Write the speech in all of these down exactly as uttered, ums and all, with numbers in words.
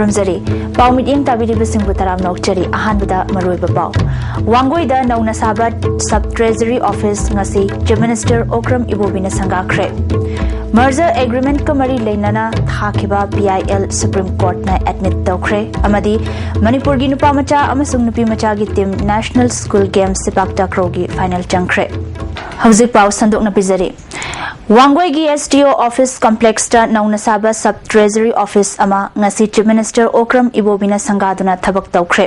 ꯊꯝꯖꯔꯤ꯫ ꯄꯥꯎ ꯃꯤꯠꯌꯦꯡ ꯇꯥꯕꯤꯔꯤꯕꯁꯤꯡꯕꯨ ꯇꯔꯥꯝꯅ ꯑꯣꯛꯆꯔꯤ꯫ ꯑꯍꯥꯟꯕꯗ ꯃꯔꯨꯑꯣꯏꯕ ꯄꯥꯎ꯫ ꯋꯥꯡꯒꯣꯏꯗ ꯅꯧꯅ ꯁꯥꯕ Sub Treasury Office ꯉꯁꯤ Chief Minister ꯑꯣꯀ꯭ꯔꯝ ꯏꯕꯣꯕꯤꯅ ꯁꯪꯒꯥꯈ꯭ꯔꯦ꯫ Merger Agreement ꯀ ꯃꯔꯤ ꯂꯩꯅꯅ ꯊꯥꯈꯤꯕ P I L Supreme Court ꯅ admit ꯇꯧꯈ꯭ꯔꯦ ꯑꯃꯗꯤ ꯃꯅꯤꯄꯨꯔꯒꯤ ꯅꯨꯄꯥ ꯃꯆꯥ ꯑꯃꯁꯨꯡ ꯅꯨꯄꯤ ꯃꯆꯥꯒꯤ team National School Games ꯁꯤꯄꯥꯛ ꯇꯥꯀ꯭ꯔꯣꯒꯤ final ꯆꯪꯈ꯭ꯔꯦ꯫ ꯍꯧꯖꯤꯛ ꯄꯥꯎ ꯁꯟꯗꯣꯛꯅ ꯄꯤꯖꯔꯤ꯫ ꯋꯥꯡꯒꯣꯏꯒꯤ S D O Office Complex ꯇ ꯅꯧꯅ ꯁꯥꯕ Sub Treasury Office ꯑꯃ ꯉꯁꯤ Chief Minister ꯑꯣꯀ꯭ꯔꯝ ꯏꯕꯣꯕꯤꯅ ꯁꯪꯒꯥꯗꯨꯅ ꯊꯕꯛ ꯇꯧꯈ꯭ꯔꯦ꯫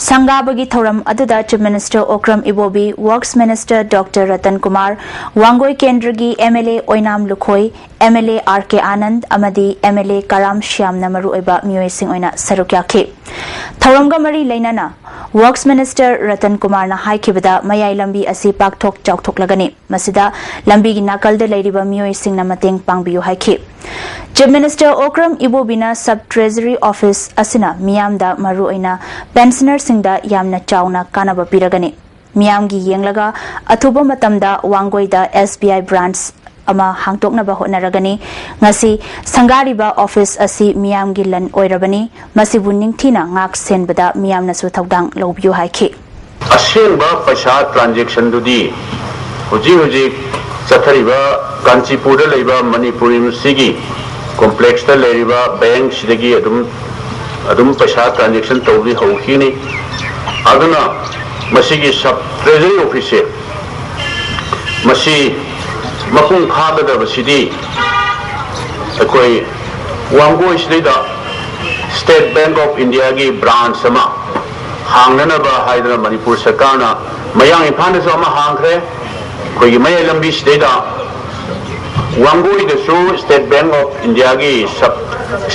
ꯁꯪꯒꯥꯕꯒꯤ ꯊꯧꯔꯝ ꯑꯗꯨꯗ Chief Minister ꯑꯣꯀ꯭ꯔꯝ ꯏꯕꯣꯕꯤ, Works Minister Doctor Ratan Kumar, Wangoi ꯀꯦꯟꯗ꯭ꯔꯒꯤ M L A Oinam Lukhoi, M L A R K Anand ꯑꯃꯗꯤ M L A ꯀꯔꯥꯝ ꯁ꯭ꯌꯥꯝꯅ ꯃꯔꯨꯑꯣꯏꯕ ꯃꯤꯑꯣꯏꯁꯤꯡ ꯑꯣꯏꯅ ꯁꯔꯨꯛ ꯌꯥꯈꯤ꯫ ꯊꯧꯔꯝꯒ ꯃꯔꯤ ꯂꯩꯅꯅ Works Minister ꯔꯇꯟ ꯀꯨꯃꯥꯔꯅ ꯍꯥꯏꯈꯤꯕꯗ, ꯃꯌꯥꯏ ꯂꯝꯕꯤ ꯑꯁꯤ ꯄꯥꯛꯊꯣꯛ ꯆꯥꯎꯊꯣꯛꯂꯒꯅꯤ꯫ ꯃꯁꯤꯗ ꯂꯝꯕꯤꯒꯤ ꯅꯥꯀꯜꯗ ꯂꯩꯔꯤꯕ ꯃꯤꯑꯣꯏꯁꯤꯡꯅ ꯃꯇꯦꯡ ꯄꯥꯡꯕꯤꯌꯨ ꯍꯥꯏꯈꯤ꯫ Chief Minister Okram ꯏꯕꯣꯕꯤꯅ Sub Treasury Office ꯑꯁꯤꯅ ꯃꯤꯌꯥꯝꯗ, ꯃꯔꯨꯑꯣꯏꯅ pensioner ꯁꯤꯡꯗ ꯌꯥꯝꯅ ꯆꯥꯎꯅ ꯀꯥꯟꯅꯕ ꯄꯤꯔꯒꯅꯤ꯫ ꯃꯤꯌꯥꯝꯒꯤ ꯌꯦꯡꯂꯒ ꯑꯊꯨꯕ ꯃꯇꯝꯗ ꯋꯥꯡꯒꯣꯏꯗ S B I branch ꯑꯃ ꯍꯥꯡꯗꯣꯛꯅꯕ ꯍꯣꯠꯅꯔꯒꯅꯤ꯫ ꯉꯁꯤ ꯁꯪꯒꯥꯔꯤꯕ office ꯑꯁꯤ ꯃꯤꯌꯥꯝꯒꯤ ꯂꯟ ꯑꯣꯏꯔꯕꯅꯤ꯫ ꯃꯁꯤꯕꯨ ꯅꯤꯡꯊꯤꯅ ꯉꯥꯛ ꯁꯦꯟꯕꯗ ꯃꯤꯌꯥꯝꯅꯁꯨ ꯊꯧꯗꯥꯡ ꯂꯧꯕꯤꯌꯨ ꯍꯥꯏꯈꯤ꯫ ꯑꯁꯦꯡꯕ ꯄꯩꯁꯥ transaction ꯗꯨꯗꯤ ꯍꯧꯖꯤꯛ ꯍꯧꯖꯤꯛ ꯆꯠꯊꯔꯤꯕ ꯀꯥꯟꯆꯤꯄꯨꯔꯗ ꯂꯩꯕ ꯃꯅꯤꯄꯨꯔ University ꯒꯤ complex ꯇ ꯂꯩꯔꯤꯕ bank ꯁꯤꯗꯒꯤ ꯑꯗꯨꯝ, ꯑꯗꯨꯝ ꯄꯩꯁꯥ transaction ꯇꯧꯕꯗꯤ ꯍꯧꯈꯤꯅꯤ꯫ ꯑꯗꯨꯅ ꯃꯁꯤꯒꯤ Sub Treasury Office ꯁꯦ, ꯃꯁꯤ ꯃꯄꯨꯡ ꯐꯥꯒꯗꯕꯁꯤꯗꯤ ꯑꯩꯈꯣꯏ ꯋꯥꯡꯒꯣꯏꯁꯤꯗꯩꯗ State Bank of India ꯒꯤ branch ꯑꯃ ꯍꯥꯡꯅꯅꯕ ꯍꯥꯏꯗꯅ ꯃꯅꯤꯄꯨꯔ ꯁꯔꯀꯥꯔꯅ ꯃꯌꯥꯡ ꯏꯝꯐꯥꯜꯗꯁꯨ ꯑꯃ ꯍꯥꯡꯈ꯭ꯔꯦ꯫ ꯑꯩꯈꯣꯏꯒꯤ ꯃꯌꯥꯏ ꯂꯝꯕꯤꯁꯤꯗꯩꯗ ꯋꯥꯡꯒꯣꯏꯗꯁꯨ State Bank of India ꯒꯤ Sub,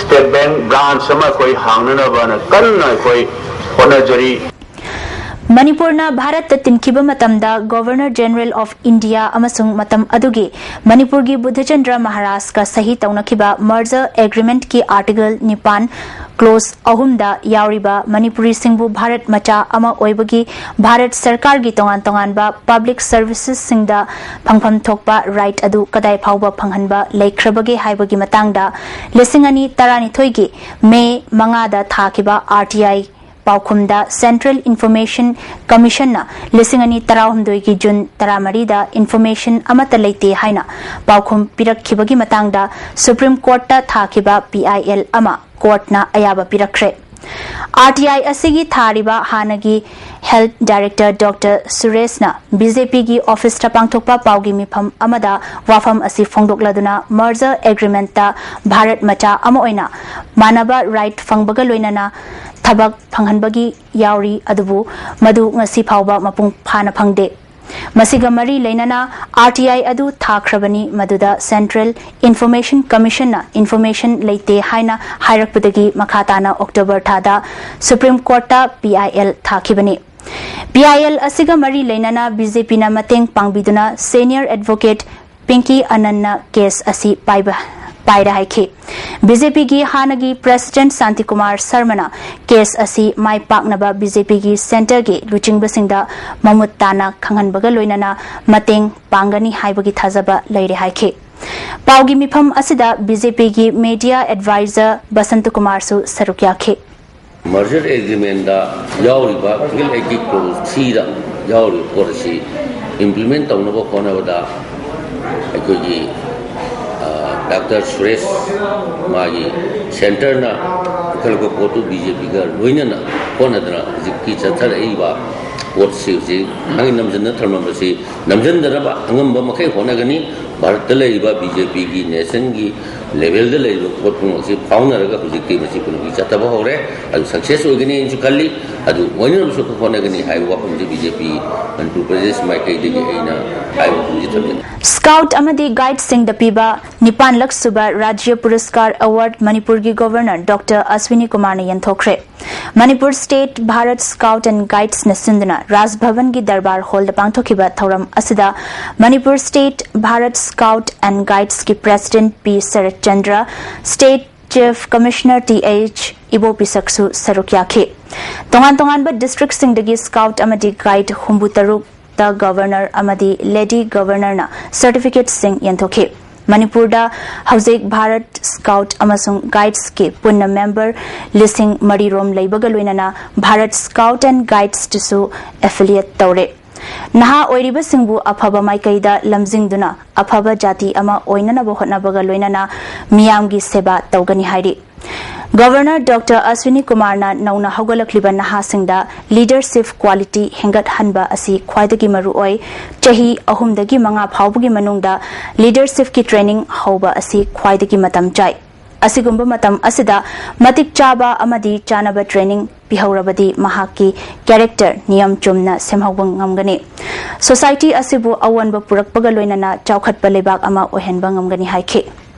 State Bank branch ꯑꯃ ꯑꯩꯈꯣꯏ ꯍꯥꯡꯅꯅꯕꯅ ꯀꯟꯅ ꯑꯩꯈꯣꯏ ꯍꯣꯠꯅꯖꯔꯤ꯫ ꯃꯅꯤꯄꯨꯔꯅ ꯚꯥꯔꯠꯇ ꯇꯤꯟꯈꯤꯕ ꯃꯇꯝꯗ Governor General of India ꯑꯃꯁꯨꯡ ꯃꯇꯝ ꯑꯗꯨꯒꯤ ꯃꯅꯤꯄꯨꯔꯒꯤ ꯕꯨꯙꯆꯟꯗ꯭ꯔ ꯃꯍꯥꯔꯥꯖꯀ ꯁꯍꯤ ꯇꯧꯅꯈꯤꯕ Merger Agreement ꯀꯤ Article ꯅꯤꯄꯥꯟ ꯀ꯭ꯂꯣꯖ ꯑꯍꯨꯝꯗ ꯌꯥꯎꯔꯤꯕ ꯃꯅꯤꯄꯨꯔꯤꯁꯤꯡꯕꯨ ꯚꯥꯔꯠ ꯃꯆꯥ ꯑꯃ ꯑꯣꯏꯕꯒꯤ ꯚꯥꯔꯠ ꯁꯔꯀꯥꯔꯒꯤ ꯇꯣꯉꯥꯟ ꯇꯣꯉꯥꯟꯕ ꯄꯕ꯭ꯂꯤꯛ ꯁꯔꯚꯤꯁꯦꯁꯁꯤꯡꯗ ꯐꯪꯐꯝ ꯊꯣꯛꯄ ꯔꯥꯏꯠ ꯑꯗꯨ ꯀꯗꯥꯏ ꯐꯥꯎꯕ ꯐꯪꯍꯟꯕ ꯂꯩꯈ꯭ꯔꯕꯒꯦ ꯍꯥꯏꯕꯒꯤ ꯃꯇꯥꯡꯗ ꯂꯤꯁꯤꯡ ꯑꯅꯤ ꯇꯔꯥꯅꯤꯊꯣꯏꯒꯤ ꯃꯦ ꯃꯉꯥꯗ ꯊꯥꯈꯤꯕ ꯑꯥꯔ ꯇꯤ ꯑꯥꯏ ꯄꯥꯎꯈꯨꯝꯗ ꯁꯦꯟꯇ꯭ꯔꯦꯜ ꯏꯟꯐꯣꯔꯃꯦꯁꯟ ꯀꯃꯤꯁꯟꯅ ꯂꯤꯁꯤꯡ ꯑꯅꯤ ꯇꯔꯥꯍꯨꯝꯗꯣꯏꯒꯤ ꯖꯨꯟ ꯇꯔꯥꯃꯔꯤꯗ ꯏꯟꯐꯣꯔꯃꯦꯁꯟ ꯑꯃꯠꯇ ꯂꯩꯇꯦ ꯍꯥꯏꯅ ꯄꯥꯎꯈꯨꯝ ꯄꯤꯔꯛꯈꯤꯕꯒꯤ ꯃꯇꯥꯡꯗ ꯁꯨꯄ꯭ꯔꯤꯝ ꯀꯣꯔꯠꯇ ꯊꯥꯈꯤꯕ ꯄꯤ ꯑꯥꯏ ꯑꯦꯜ ꯑꯃ ꯀꯣꯔꯠꯅ ꯑꯌꯥꯕ ꯄꯤꯔꯛꯈ꯭ꯔꯦ꯫ ꯑꯥꯔ ꯇꯤ ꯑꯥꯏ ꯑꯁꯤꯒꯤ ꯊꯥꯔꯤꯕ ꯍꯥꯟꯅꯒꯤ ꯍꯦꯜꯊ ꯗꯥꯏꯔꯦꯛꯇꯔ ꯗꯣꯛꯇꯔ ꯁꯨꯔꯦꯁꯅ ꯕꯤ ꯖꯦ ꯄꯤꯒꯤ ꯑꯣꯐꯤꯁꯇ ꯄꯥꯡꯊꯣꯛꯄ ꯄꯥꯎꯒꯤ ꯃꯤꯐꯝ ꯑꯃꯗ ꯋꯥꯐꯝ ꯑꯁꯤ ꯐꯣꯡꯗꯣꯛꯂꯗꯨꯅ ꯃꯔꯖꯔ ꯑꯦꯒ꯭ꯔꯤꯃꯦꯟꯠꯇ ꯚꯥꯔꯠ ꯃꯆꯥ ꯑꯃ ꯑꯣꯏꯅ ꯃꯥꯟꯅꯕ ꯔꯥꯏꯠ ꯐꯪꯕꯒ ꯂꯣꯏꯅꯅ ꯊꯕꯛ ꯐꯪꯍꯟꯕꯒꯤ ꯌꯥꯎꯔꯤ, ꯑꯗꯨꯕꯨ ꯃꯗꯨ ꯉꯁꯤ ꯐꯥꯎꯕ ꯃꯄꯨꯡ ꯐꯥꯅ ꯐꯪꯗꯦ꯫ ꯃꯁꯤꯒ ꯃꯔꯤ ꯂꯩꯅꯅ ꯑꯥꯔ ꯇꯤ ꯑꯥꯏ ꯑꯗꯨ ꯊꯥꯈ꯭ꯔꯕꯅꯤ, ꯃꯗꯨꯗ ꯁꯦꯟꯇ꯭ꯔꯦꯜ ꯏꯟꯐꯣꯔꯃꯦꯁꯟ ꯀꯃꯤꯁꯟꯅ ꯏꯟꯐꯣꯔꯃꯦꯁꯟ ꯂꯩꯇꯦ ꯍꯥꯏꯅ ꯍꯥꯏꯔꯛꯄꯗꯒꯤ ꯃꯈꯥ ꯇꯥꯅ ꯑꯣꯛꯇꯣꯕꯔ ꯊꯥꯗ ꯁꯨꯄ꯭ꯔꯤꯝ ꯀꯣꯔꯠꯇ ꯄꯤ ꯑꯥꯏ ꯑꯦꯜ ꯊꯥꯈꯤꯕꯅꯤ꯫ ꯄꯤ ꯑꯥꯏ ꯑꯦꯜ ꯑꯁꯤꯒ ꯃꯔꯤ ꯂꯩꯅꯅ ꯕꯤ ꯖꯦ ꯄꯤꯅ ꯃꯇꯦꯡ ꯄꯥꯡꯕꯤꯗꯨꯅ ꯁꯦꯅꯤꯌꯔ ꯑꯦꯗꯚꯣꯀꯦꯠ ꯄꯤꯡꯀꯤ ꯑꯅꯟꯅ ꯀꯦꯁ ꯑꯁꯤ ꯄꯥꯏꯕ, ꯄꯥꯏꯔꯦ ꯍꯥꯏꯈꯤ꯫ ꯕꯤ ꯖꯦ ꯄꯤꯒꯤ ꯍꯥꯟꯅꯒꯤ ꯄ꯭ꯔꯦꯁꯤꯗꯦꯟꯠ ꯁꯥꯟꯇꯤꯀꯨꯃꯥꯔ ꯁꯔꯃꯅ ꯀꯦꯁ ꯑꯁꯤ ꯃꯥꯏ ꯄꯥꯛꯅꯕ ꯕꯤ ꯖꯦ ꯄꯤꯒꯤ ꯁꯦꯟꯇꯔꯒꯤ ꯂꯨꯆꯤꯡꯕꯁꯤꯡꯗ ꯃꯃꯨꯠ ꯇꯥꯅ ꯈꯪꯍꯟꯕꯒ ꯂꯣꯏꯅꯅ ꯃꯇꯦꯡ ꯄꯥꯡꯒꯅꯤ ꯍꯥꯏꯕꯒꯤ ꯊꯥꯖꯕ ꯂꯩꯔꯦ ꯍꯥꯏꯈꯤ꯫ ꯄꯥꯎꯒꯤ ꯃꯤꯐꯝ ꯑꯁꯤꯗ ꯕꯤ ꯖꯦ ꯄꯤꯒꯤ ꯃꯦꯗꯤꯌꯥ ꯑꯦꯗꯚꯥꯏꯖꯔ ꯕꯁꯟꯇꯀꯨꯃꯥꯔꯁꯨ ꯁꯔꯨꯛ ꯌꯥꯈꯤ꯫ ꯃꯔꯖꯔ ꯑꯦꯒ꯭ꯔꯤꯃꯦꯟꯗ ꯌꯥꯎꯔꯤꯕ ꯑꯥꯔꯇꯤꯀꯜ ꯑꯩꯠꯇꯤ ꯀ꯭ꯂꯣꯖ ꯊ꯭ꯔꯤꯗ ꯌꯥꯎꯔꯤꯕ ꯄꯣꯠ ꯑꯁꯤ ꯏꯝꯄ꯭ꯂꯤꯃꯦꯟ ꯇꯧꯅꯕ ꯍꯣꯠꯅꯕꯗ ꯑꯩꯈꯣꯏꯒꯤ ꯗꯥꯛꯇꯔ ꯁꯨꯔꯦꯁ ꯃꯥꯒꯤ ꯁꯦꯟꯇꯔꯅ ꯄꯨꯈꯠꯂꯛꯄ ꯄꯣꯠꯇꯨ ꯕꯤ ꯖꯦ ꯄꯤꯒ ꯂꯣꯏꯅꯅ ꯍꯣꯠꯅꯗꯅ ꯍꯧꯖꯤꯛꯀꯤ ꯆꯠꯊꯔꯛꯏꯕ ꯄꯣꯠꯁꯤ ꯍꯧꯖꯤꯛ ꯃꯥꯒꯤ ꯅꯝꯖꯟꯅ ꯊꯝꯂꯝꯕꯁꯤ ꯅꯝꯖꯟꯗꯅꯕ ꯑꯉꯝꯕ ꯃꯈꯩ ꯍꯣꯠꯅꯒꯅꯤ꯫ ꯚꯥꯔꯠꯇ ꯂꯩꯔꯤꯕ ꯕꯤ ꯖꯦ ꯄꯤꯒꯤ ꯅꯦꯁꯟꯒꯤ ꯂꯦꯚꯦꯜꯗ ꯂꯩꯔꯤꯕ ꯄꯣꯠ ꯄꯨꯝꯅꯃꯛꯁꯤ ꯐꯥꯎꯅꯔꯒ ꯍꯧꯖꯤꯛꯇꯤ ꯃꯁꯤ ꯄꯨꯝꯅꯃꯛꯀꯤ ꯆꯠꯊꯕ ꯍꯧꯔꯦ꯫ ꯑꯗꯨ ꯁꯛꯁꯦꯁ ꯑꯣꯏꯒꯅꯤ ꯍꯥꯏꯅꯁꯨ ꯈꯜꯂꯤ꯫ ꯑꯗꯨ ꯑꯣꯏꯅꯅꯕꯁꯨ ꯍꯣꯠꯅꯒꯅꯤ ꯍꯥꯏꯕ ꯋꯥꯐꯝꯁꯤ ꯕꯤ ꯖꯦ ꯄꯤ ꯃꯅꯤꯄꯨꯔ ꯄ꯭ꯔꯗꯦꯁ ꯃꯥꯏꯀꯩꯗꯒꯤ ꯑꯩꯅ ꯍꯥꯏꯕ ꯋꯥꯐꯝꯁꯤ ꯊꯝꯖꯅꯤꯡꯏ꯫ ꯁ꯭ꯀꯥꯎꯠ ꯑꯃꯗꯤ ꯒꯥꯏꯗꯁꯤꯡꯗ ꯄꯤꯕ ꯅꯤꯄꯥꯟꯂꯛ ꯁꯨꯕ ꯔꯥꯖ꯭ꯌ ꯄꯨꯔꯁꯀꯥꯔ ꯑꯦꯋꯥꯔꯗ ꯃꯅꯤꯄꯨꯔꯒꯤ ꯒꯣꯚꯔꯅꯔ ꯗꯣꯛꯇꯔ ꯑꯁ꯭ꯋꯤꯅꯤ ꯀꯨꯃꯥꯔꯅ ꯌꯦꯟꯊꯣꯛꯈ꯭ꯔꯦ꯫ Manipur state Bharat scout and ꯒꯥꯏꯗꯁꯅ ꯁꯤꯟꯗꯨꯅ ꯔꯥꯖ ꯚꯕꯟꯒꯤ ꯗꯔꯕꯥꯔ ꯍꯣꯜꯗ ꯄꯥꯡꯊꯣꯛꯈꯤꯕ ꯊꯧꯔꯝ ꯑꯁꯤꯗ Manipur state Bharat scout and ꯒꯥꯏꯗꯁꯀꯤ president P Sarat Chandra, state Chief Commissioner Th ꯏꯕꯣꯄꯤꯁꯛꯁꯨ ꯁꯔꯨꯛ ꯌꯥꯈꯤ꯫ ꯇꯣꯉꯥꯟ ꯇꯣꯉꯥꯟꯕ districtꯁꯤꯡꯗꯒꯤ scout ꯑꯃꯗꯤ guide ꯍꯨꯝꯐꯨ ꯇꯔꯨꯛꯇ Governor ꯑꯃꯗꯤ Lady Governorꯅ certificateꯁꯤꯡ ꯌꯦꯟꯊꯣꯛꯈꯤ꯫ ꯃꯅꯤꯄꯨꯔꯗ ꯍꯧꯖꯤꯛ Bharat Scout ꯑꯃꯁꯨꯡ Guidesꯀꯤ ꯄꯨꯟꯅ member ꯂꯤꯁꯤꯡ ꯃꯔꯤ ꯔꯣꯝ ꯂꯩꯕꯒ ꯂꯣꯏꯅꯅ Bharat Scout and Guidesꯇꯁꯨ affiliate ꯇꯧꯔꯦ꯫ ꯅꯍꯥ ꯑꯣꯏꯔꯤꯕꯁꯤꯡꯕꯨ ꯑꯐꯕ ꯃꯥꯏꯀꯩꯗ ꯂꯝꯖꯤꯡꯗꯨꯅ ꯑꯐꯕ ꯖꯥꯇꯤ ꯑꯃ ꯑꯣꯏꯅꯅꯕ ꯍꯣꯠꯅꯕꯒ ꯂꯣꯏꯅꯅ ꯃꯤꯌꯥꯝꯒꯤ ꯁꯦꯕꯥ ꯇꯧꯒꯅꯤ ꯍꯥꯏꯔꯤ꯫ Governor Doctor Ashwini Kumarꯅ ꯅꯧꯅ ꯍꯧꯒꯠꯂꯛꯂꯤꯕ ꯅꯍꯥꯁꯤꯡꯗ leadership quality ꯍꯦꯟꯒꯠꯍꯟꯕ ꯑꯁꯤ ꯈ꯭ꯋꯥꯏꯗꯒꯤ ꯃꯔꯨꯑꯣꯏ꯫ ꯆꯍꯤ ꯑꯍꯨꯝꯗꯒꯤ ꯃꯉꯥ ꯐꯥꯎꯕꯒꯤ ꯃꯅꯨꯡꯗ leadershipꯀꯤ training ꯍꯧꯕ ꯑꯁꯤ ꯈ꯭ꯋꯥꯏꯗꯒꯤ ꯃꯇꯝ ꯆꯥꯏ꯫ ꯑꯁꯤꯒꯨꯝꯕ ꯃꯇꯝ ꯑꯁꯤꯗ ꯃꯇꯤꯛ ꯆꯥꯕ ꯑꯃꯗꯤ ꯆꯥꯅꯕ training ꯄꯤꯍꯧꯔꯕꯗꯤ ꯃꯍꯥꯛꯀꯤ character ꯅꯤꯌꯝ ꯆꯨꯝꯅ ꯁꯦꯝꯍꯧꯕ ꯉꯝꯒꯅꯤ꯫ Society ꯑꯁꯤꯕꯨ ꯑꯑꯣꯟꯕ ꯄꯨꯔꯛꯄꯒ ꯂꯣꯏꯅꯅ ꯆꯥꯎꯈꯠꯄ ꯂꯩꯕꯥꯛ ꯑꯃ ꯑꯣꯏꯍꯟꯕ ꯉꯝꯒꯅꯤ ꯍꯥꯏꯈꯤ꯫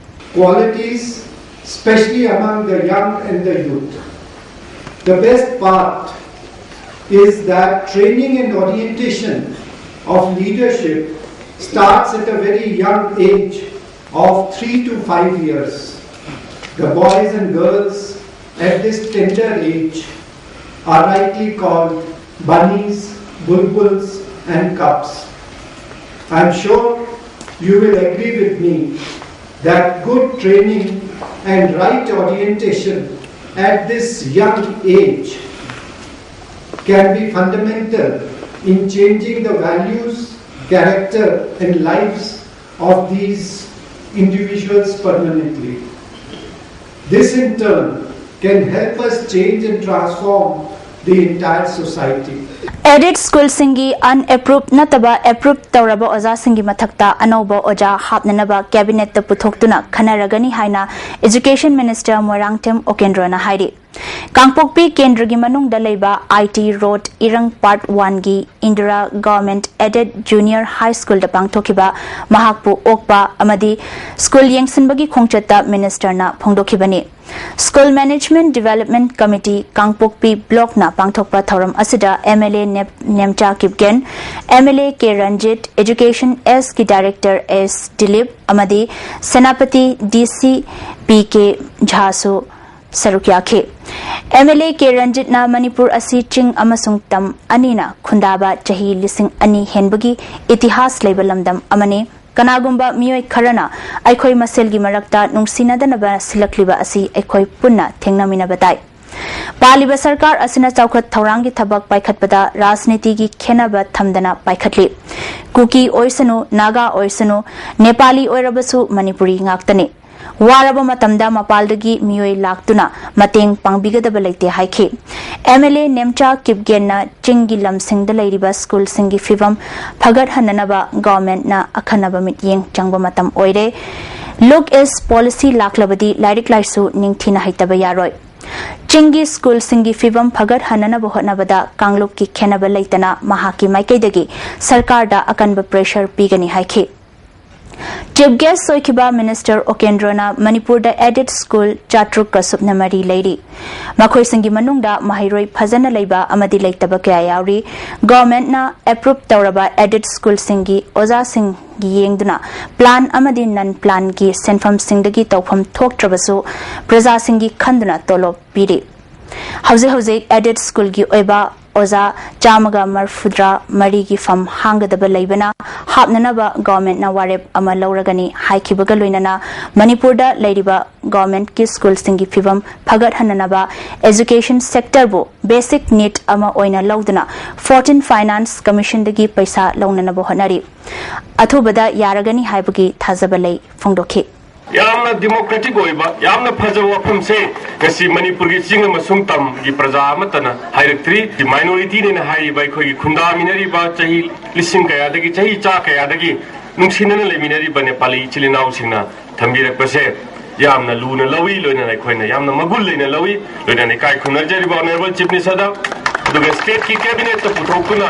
Qualities, especially among the young and the youth. The best part is that training and orientation of leadership starts at a very young age of three to five years. The boys and girls at this tender age are rightly called bunnies, bulbuls, and cubs. I'm sure you will agree with me that good training and right orientation at this young age can be fundamental in changing the values, character, and lives of these individuals permanently. This in turn can help us change and transform the entire society. Aided schoolꯁꯤꯡꯒꯤ unapproved ꯅꯠꯇꯕ approved ꯇꯧꯔꯕ ꯑꯣꯖꯥꯁꯤꯡꯒꯤ ꯃꯊꯛꯇ ꯑꯅꯧꯕ ꯑꯣꯖꯥ ꯍꯥꯞꯅꯅꯕ cabinetꯇ ꯄꯨꯊꯣꯛꯇꯨꯅ ꯈꯟꯅꯔꯒꯅꯤ ꯍꯥꯏꯅ Education Minister Moirangthem ꯎꯀꯦꯟꯗ꯭ꯔꯣꯅ ꯍꯥꯏꯔꯤ꯫ ꯀꯥꯡꯄꯣꯛꯄꯤ ꯀꯦꯟꯗ꯭ꯔꯒꯤ ꯃꯅꯨꯡꯗ ꯂꯩꯕ ꯑꯥꯏ ꯇꯤ ꯔꯣꯗ ꯏꯔꯪ ꯄꯥꯔꯠ ꯋꯥꯟꯒꯤ Indira government aided junior high ꯁ꯭ꯀꯨꯜꯗ ꯄꯥꯡꯊꯣꯛꯈꯤꯕ ꯃꯍꯥꯛꯄꯨ ꯑꯣꯛꯄ ꯑꯃꯗꯤ ꯁ꯭ꯀꯨꯜ ꯌꯦꯡꯁꯤꯟꯕꯒꯤ ꯈꯣꯡꯆꯠꯇ ꯃꯤꯅꯤꯁꯇꯔꯅ ꯐꯣꯡꯗꯣꯛꯈꯤꯕꯅꯤ꯫ School management development committee Kangpokpi ꯕ꯭ꯂꯣꯛꯅ ꯄꯥꯡꯊꯣꯛꯄ ꯊꯧꯔꯝ ꯑꯁꯤꯗ ꯑꯦꯝ ꯑꯦꯜ ꯑꯦ ꯅꯦꯞ-, Nemcha Kipgen, M L A K Ranjit, education ꯑꯦꯁꯀꯤ ꯗꯥꯏꯔꯦꯛꯇꯔ ꯑꯦꯁ ꯗꯤꯂꯤꯞ ꯑꯃꯗꯤ Senapati D C P K ꯖꯥꯁꯨ ꯁꯔꯨꯛ ꯌꯥꯈꯤ꯫ ꯑꯦꯝ ꯑꯦꯜ ꯑꯦ ꯀꯦ ꯔꯟꯖꯤꯠꯅ ꯃꯅꯤꯄꯨꯔ ꯑꯁꯤ ꯆꯤꯡ ꯑꯃꯁꯨꯡ ꯇꯝ ꯑꯅꯤꯅ ꯈꯨꯟꯗꯥꯕ ꯆꯍꯤ ꯂꯤꯁꯤꯡ ꯑꯅꯤ ꯍꯦꯟꯕꯒꯤ ꯏꯇꯤꯍꯥꯁ ꯂꯩꯕ ꯂꯝꯗꯝ ꯑꯃꯅꯤ꯫ ꯀꯅꯥꯒꯨꯝꯕ ꯃꯤꯑꯣꯏ ꯈꯔꯅ ꯑꯩꯈꯣꯏ ꯃꯁꯦꯜꯒꯤ ꯃꯔꯛꯇ ꯅꯨꯡꯁꯤꯅꯗꯅꯕ ꯁꯤꯜꯂꯛꯂꯤꯕ ꯑꯁꯤ ꯑꯩꯈꯣꯏ ꯄꯨꯟꯅ ꯊꯦꯡꯅꯃꯤꯟꯅꯕ ꯇꯥꯏ꯫ ꯄꯥꯜꯂꯤꯕ ꯁꯔꯀꯥꯔ ꯑꯁꯤꯅ ꯆꯥꯎꯈꯠ ꯊꯧꯔꯥꯡꯒꯤ ꯊꯕꯛ ꯄꯥꯏꯈꯠꯄꯗ ꯔꯥꯖꯅꯤꯇꯤꯒꯤ ꯈꯦꯟꯅꯕ ꯊꯝꯗꯅ ꯄꯥꯏꯈꯠꯂꯤ꯫ ꯀꯨꯀꯤ ꯑꯣꯏꯁꯅꯨ, ꯅꯥꯒꯥ ꯑꯣꯏꯁꯅꯨ, ꯅꯦꯄꯥꯂꯤ ꯑꯣꯏꯔꯕꯁꯨ ꯃꯅꯤꯄꯨꯔꯤ ꯉꯥꯛꯇꯅꯤ꯫ ꯋꯥꯔꯕ ꯃꯇꯝꯗ ꯃꯄꯥꯜꯗꯒꯤ ꯃꯤꯑꯣꯏ ꯂꯥꯛꯇꯨꯅ ꯃꯇꯦꯡ ꯄꯥꯡꯕꯤꯒꯗꯕ ꯂꯩꯇꯦ ꯍꯥꯏꯈꯤ꯫ ꯑꯦꯝ ꯑꯦꯜ ꯑꯦ ꯅꯦꯝꯆꯥ ꯀꯤꯞꯒꯦꯟꯅ ꯆꯤꯡꯒꯤ ꯂꯝꯁꯤꯡꯗ ꯂꯩꯔꯤꯕ ꯁ꯭ꯀꯨꯜꯁꯤꯡꯒꯤ ꯐꯤꯚꯝ ꯐꯒꯠꯍꯟꯅꯅꯕ ꯒꯚꯔꯟꯃꯦꯟꯠꯅ ꯑꯈꯟꯅꯕ ꯃꯤꯠꯌꯦꯡ ꯆꯪꯕ ꯃꯇꯝ ꯑꯣꯏꯔꯦ꯫ ꯂꯨꯛ ꯏꯁ ꯄꯣꯂꯤꯁꯤ ꯂꯥꯛꯂꯕꯗꯤ ꯂꯥꯏꯔꯤꯛ ꯂꯥꯏꯁꯨ ꯅꯤꯡꯊꯤꯅ ꯍꯩꯇꯕ ꯌꯥꯔꯣꯏ꯫ ꯆꯤꯡꯒꯤ ꯁ꯭ꯀꯨꯜꯁꯤꯡꯒꯤ ꯐꯤꯚꯝ ꯐꯒꯠꯍꯟꯅꯅꯕ ꯍꯣꯠꯅꯕꯗ ꯀꯥꯡꯂꯨꯞꯀꯤ ꯈꯦꯟꯅꯕ ꯂꯩꯇꯅ ꯃꯍꯥꯛꯀꯤ ꯃꯥꯏꯀꯩꯗꯒꯤ ꯁꯔꯀꯥꯔꯗ ꯑꯀꯟꯕ ꯄ꯭ꯔꯦꯁꯔ ꯄꯤꯒꯅꯤ ꯍꯥꯏꯈꯤ꯫ ꯆꯤꯐ ꯒꯦꯁ ꯑꯣꯏꯈꯤꯕ ꯃꯤꯅꯤꯁꯇꯔ ꯑꯣꯀꯦꯟꯗ꯭ꯔꯣꯅ ꯃꯅꯤꯄꯨꯔꯗ ꯑꯦꯗꯦꯗ ꯁ꯭ꯀꯨꯜ ꯆꯥꯇ꯭ꯔꯨꯛꯀ ꯁꯨꯞꯅ ꯃꯔꯤ ꯂꯩꯔꯤ꯫ ꯃꯈꯣꯏꯁꯤꯡꯒꯤ ꯃꯅꯨꯡꯗ ꯃꯍꯩꯔꯣꯏ ꯐꯖꯅ ꯂꯩꯕ ꯑꯃꯗꯤ ꯂꯩꯇꯕ ꯀꯌꯥ ꯌꯥꯎꯔꯤ꯫ ꯒꯚꯔꯟꯃꯦꯟꯠꯅ ꯑꯦꯄ꯭ꯔꯨꯞ ꯇꯧꯔꯕ ꯑꯦꯗꯦꯗ ꯁ꯭ꯀꯨꯜꯁꯤꯡꯒꯤ ꯑꯣꯖꯥꯁꯤꯡ ꯌꯦꯡꯗꯨꯅ ꯄ꯭ꯂꯥꯟ ꯑꯃꯗꯤ ꯅꯟ ꯄ꯭ꯂꯥꯟꯒꯤ ꯁꯦꯟꯐꯝꯁꯤꯡꯗꯒꯤ ꯇꯧꯐꯝ ꯊꯣꯛꯇ꯭ꯔꯕꯁꯨ ꯄ꯭ꯔꯖꯥꯁꯤꯡꯒꯤ ꯈꯟꯗꯨꯅ ꯇꯣꯂꯣꯞ ꯄꯤꯔꯤ꯫ ꯍꯧꯖꯤꯛ ꯍꯧꯖꯤꯛ ꯑꯦꯗꯦꯗ ꯁ꯭ꯀꯨꯜꯒꯤ ꯑꯣꯏꯕ ꯑꯣꯖꯥ ꯆꯥꯝꯃꯒ ꯃꯔꯤꯐꯨꯇꯔꯥ ꯃꯔꯤꯒꯤ ꯐꯝ ꯍꯥꯡꯒꯗꯕ ꯂꯩꯕꯅ ꯍꯥꯞꯅꯅꯕ ꯒꯚꯔꯟꯃꯦꯟꯠꯅ ꯋꯥꯔꯦꯞ ꯑꯃ ꯂꯧꯔꯒꯅꯤ ꯍꯥꯏꯈꯤꯕꯒ ꯂꯣꯏꯅꯅ ꯃꯅꯤꯄꯨꯔꯗ ꯂꯩꯔꯤꯕ ꯒꯚꯔꯟꯃꯦꯟꯠꯀꯤ ꯁ꯭ꯀꯨꯜꯁꯤꯡꯒꯤ ꯐꯤꯚꯝ ꯐꯒꯠꯍꯟꯅꯅꯕ ꯑꯦꯖꯨꯀꯦꯁꯟ ꯁꯦꯛꯇꯔꯕꯨ ꯕꯦꯁꯤꯛ ꯅꯤꯗ ꯑꯃ ꯑꯣꯏꯅ ꯂꯧꯗꯨꯅ ꯐꯣꯔꯇꯤꯟ ꯐꯥꯏꯅꯥꯟꯁ ꯀꯃꯤꯁꯟꯗꯒꯤ ꯄꯩꯁꯥ ꯂꯧꯅꯅꯕ ꯍꯣꯠꯅꯔꯤ꯫ ꯑꯊꯨꯕꯗ ꯌꯥꯔꯒꯅꯤ ꯍꯥꯏꯕꯒꯤ ꯊꯥꯖꯕ ꯂꯩ ꯐꯣꯡꯗꯣꯛꯈꯤ꯫ ꯌꯥꯝꯅ ꯗꯦꯃꯣꯀ꯭ꯔꯦꯇꯤꯛ ꯑꯣꯏꯕ, ꯌꯥꯝꯅ ꯐꯖꯕ ꯋꯥꯐꯝꯁꯦ ꯉꯁꯤ ꯃꯅꯤꯄꯨꯔꯒꯤ ꯆꯤꯡ ꯑꯃꯁꯨꯡ ꯇꯝꯒꯤ ꯄ꯭ꯔꯖꯥ ꯑꯃꯠꯇꯅ ꯍꯥꯏꯔꯛꯇ꯭ꯔꯤ꯫ ꯃꯥꯏꯅꯣꯔꯤꯇꯤꯅꯦꯅ ꯍꯥꯏꯔꯤꯕ ꯑꯩꯈꯣꯏꯒꯤ ꯈꯨꯟꯗꯥꯃꯤꯟꯅꯔꯤꯕ ꯆꯍꯤ ꯂꯤꯁꯤꯡ ꯀꯌꯥꯗꯒꯤ, ꯆꯍꯤ ꯆꯥ ꯀꯌꯥꯗꯒꯤ ꯅꯨꯡꯁꯤꯅꯅ ꯂꯩꯃꯤꯟꯅꯔꯤꯕ ꯅꯦꯄꯥꯂꯤ ꯏꯆꯤꯜ ꯏꯅꯥꯎꯁꯤꯡꯅ ꯊꯝꯕꯤꯔꯛꯄꯁꯦ ꯌꯥꯝꯅ ꯂꯨꯅ ꯂꯧꯏ, ꯂꯣꯏꯅꯅ ꯑꯩꯈꯣꯏꯅ ꯌꯥꯝꯅ ꯃꯒꯨꯟ ꯂꯩꯅ ꯂꯧꯏ꯫ ꯂꯣꯏꯅꯅ ꯏꯀꯥꯏ ꯈꯨꯝꯅꯖꯔꯤꯕ Honourable Chief Minister ꯗ, ꯑꯗꯨꯒ state ꯀꯤ cabinet ꯇ ꯄꯨꯊꯣꯛꯇꯨꯅ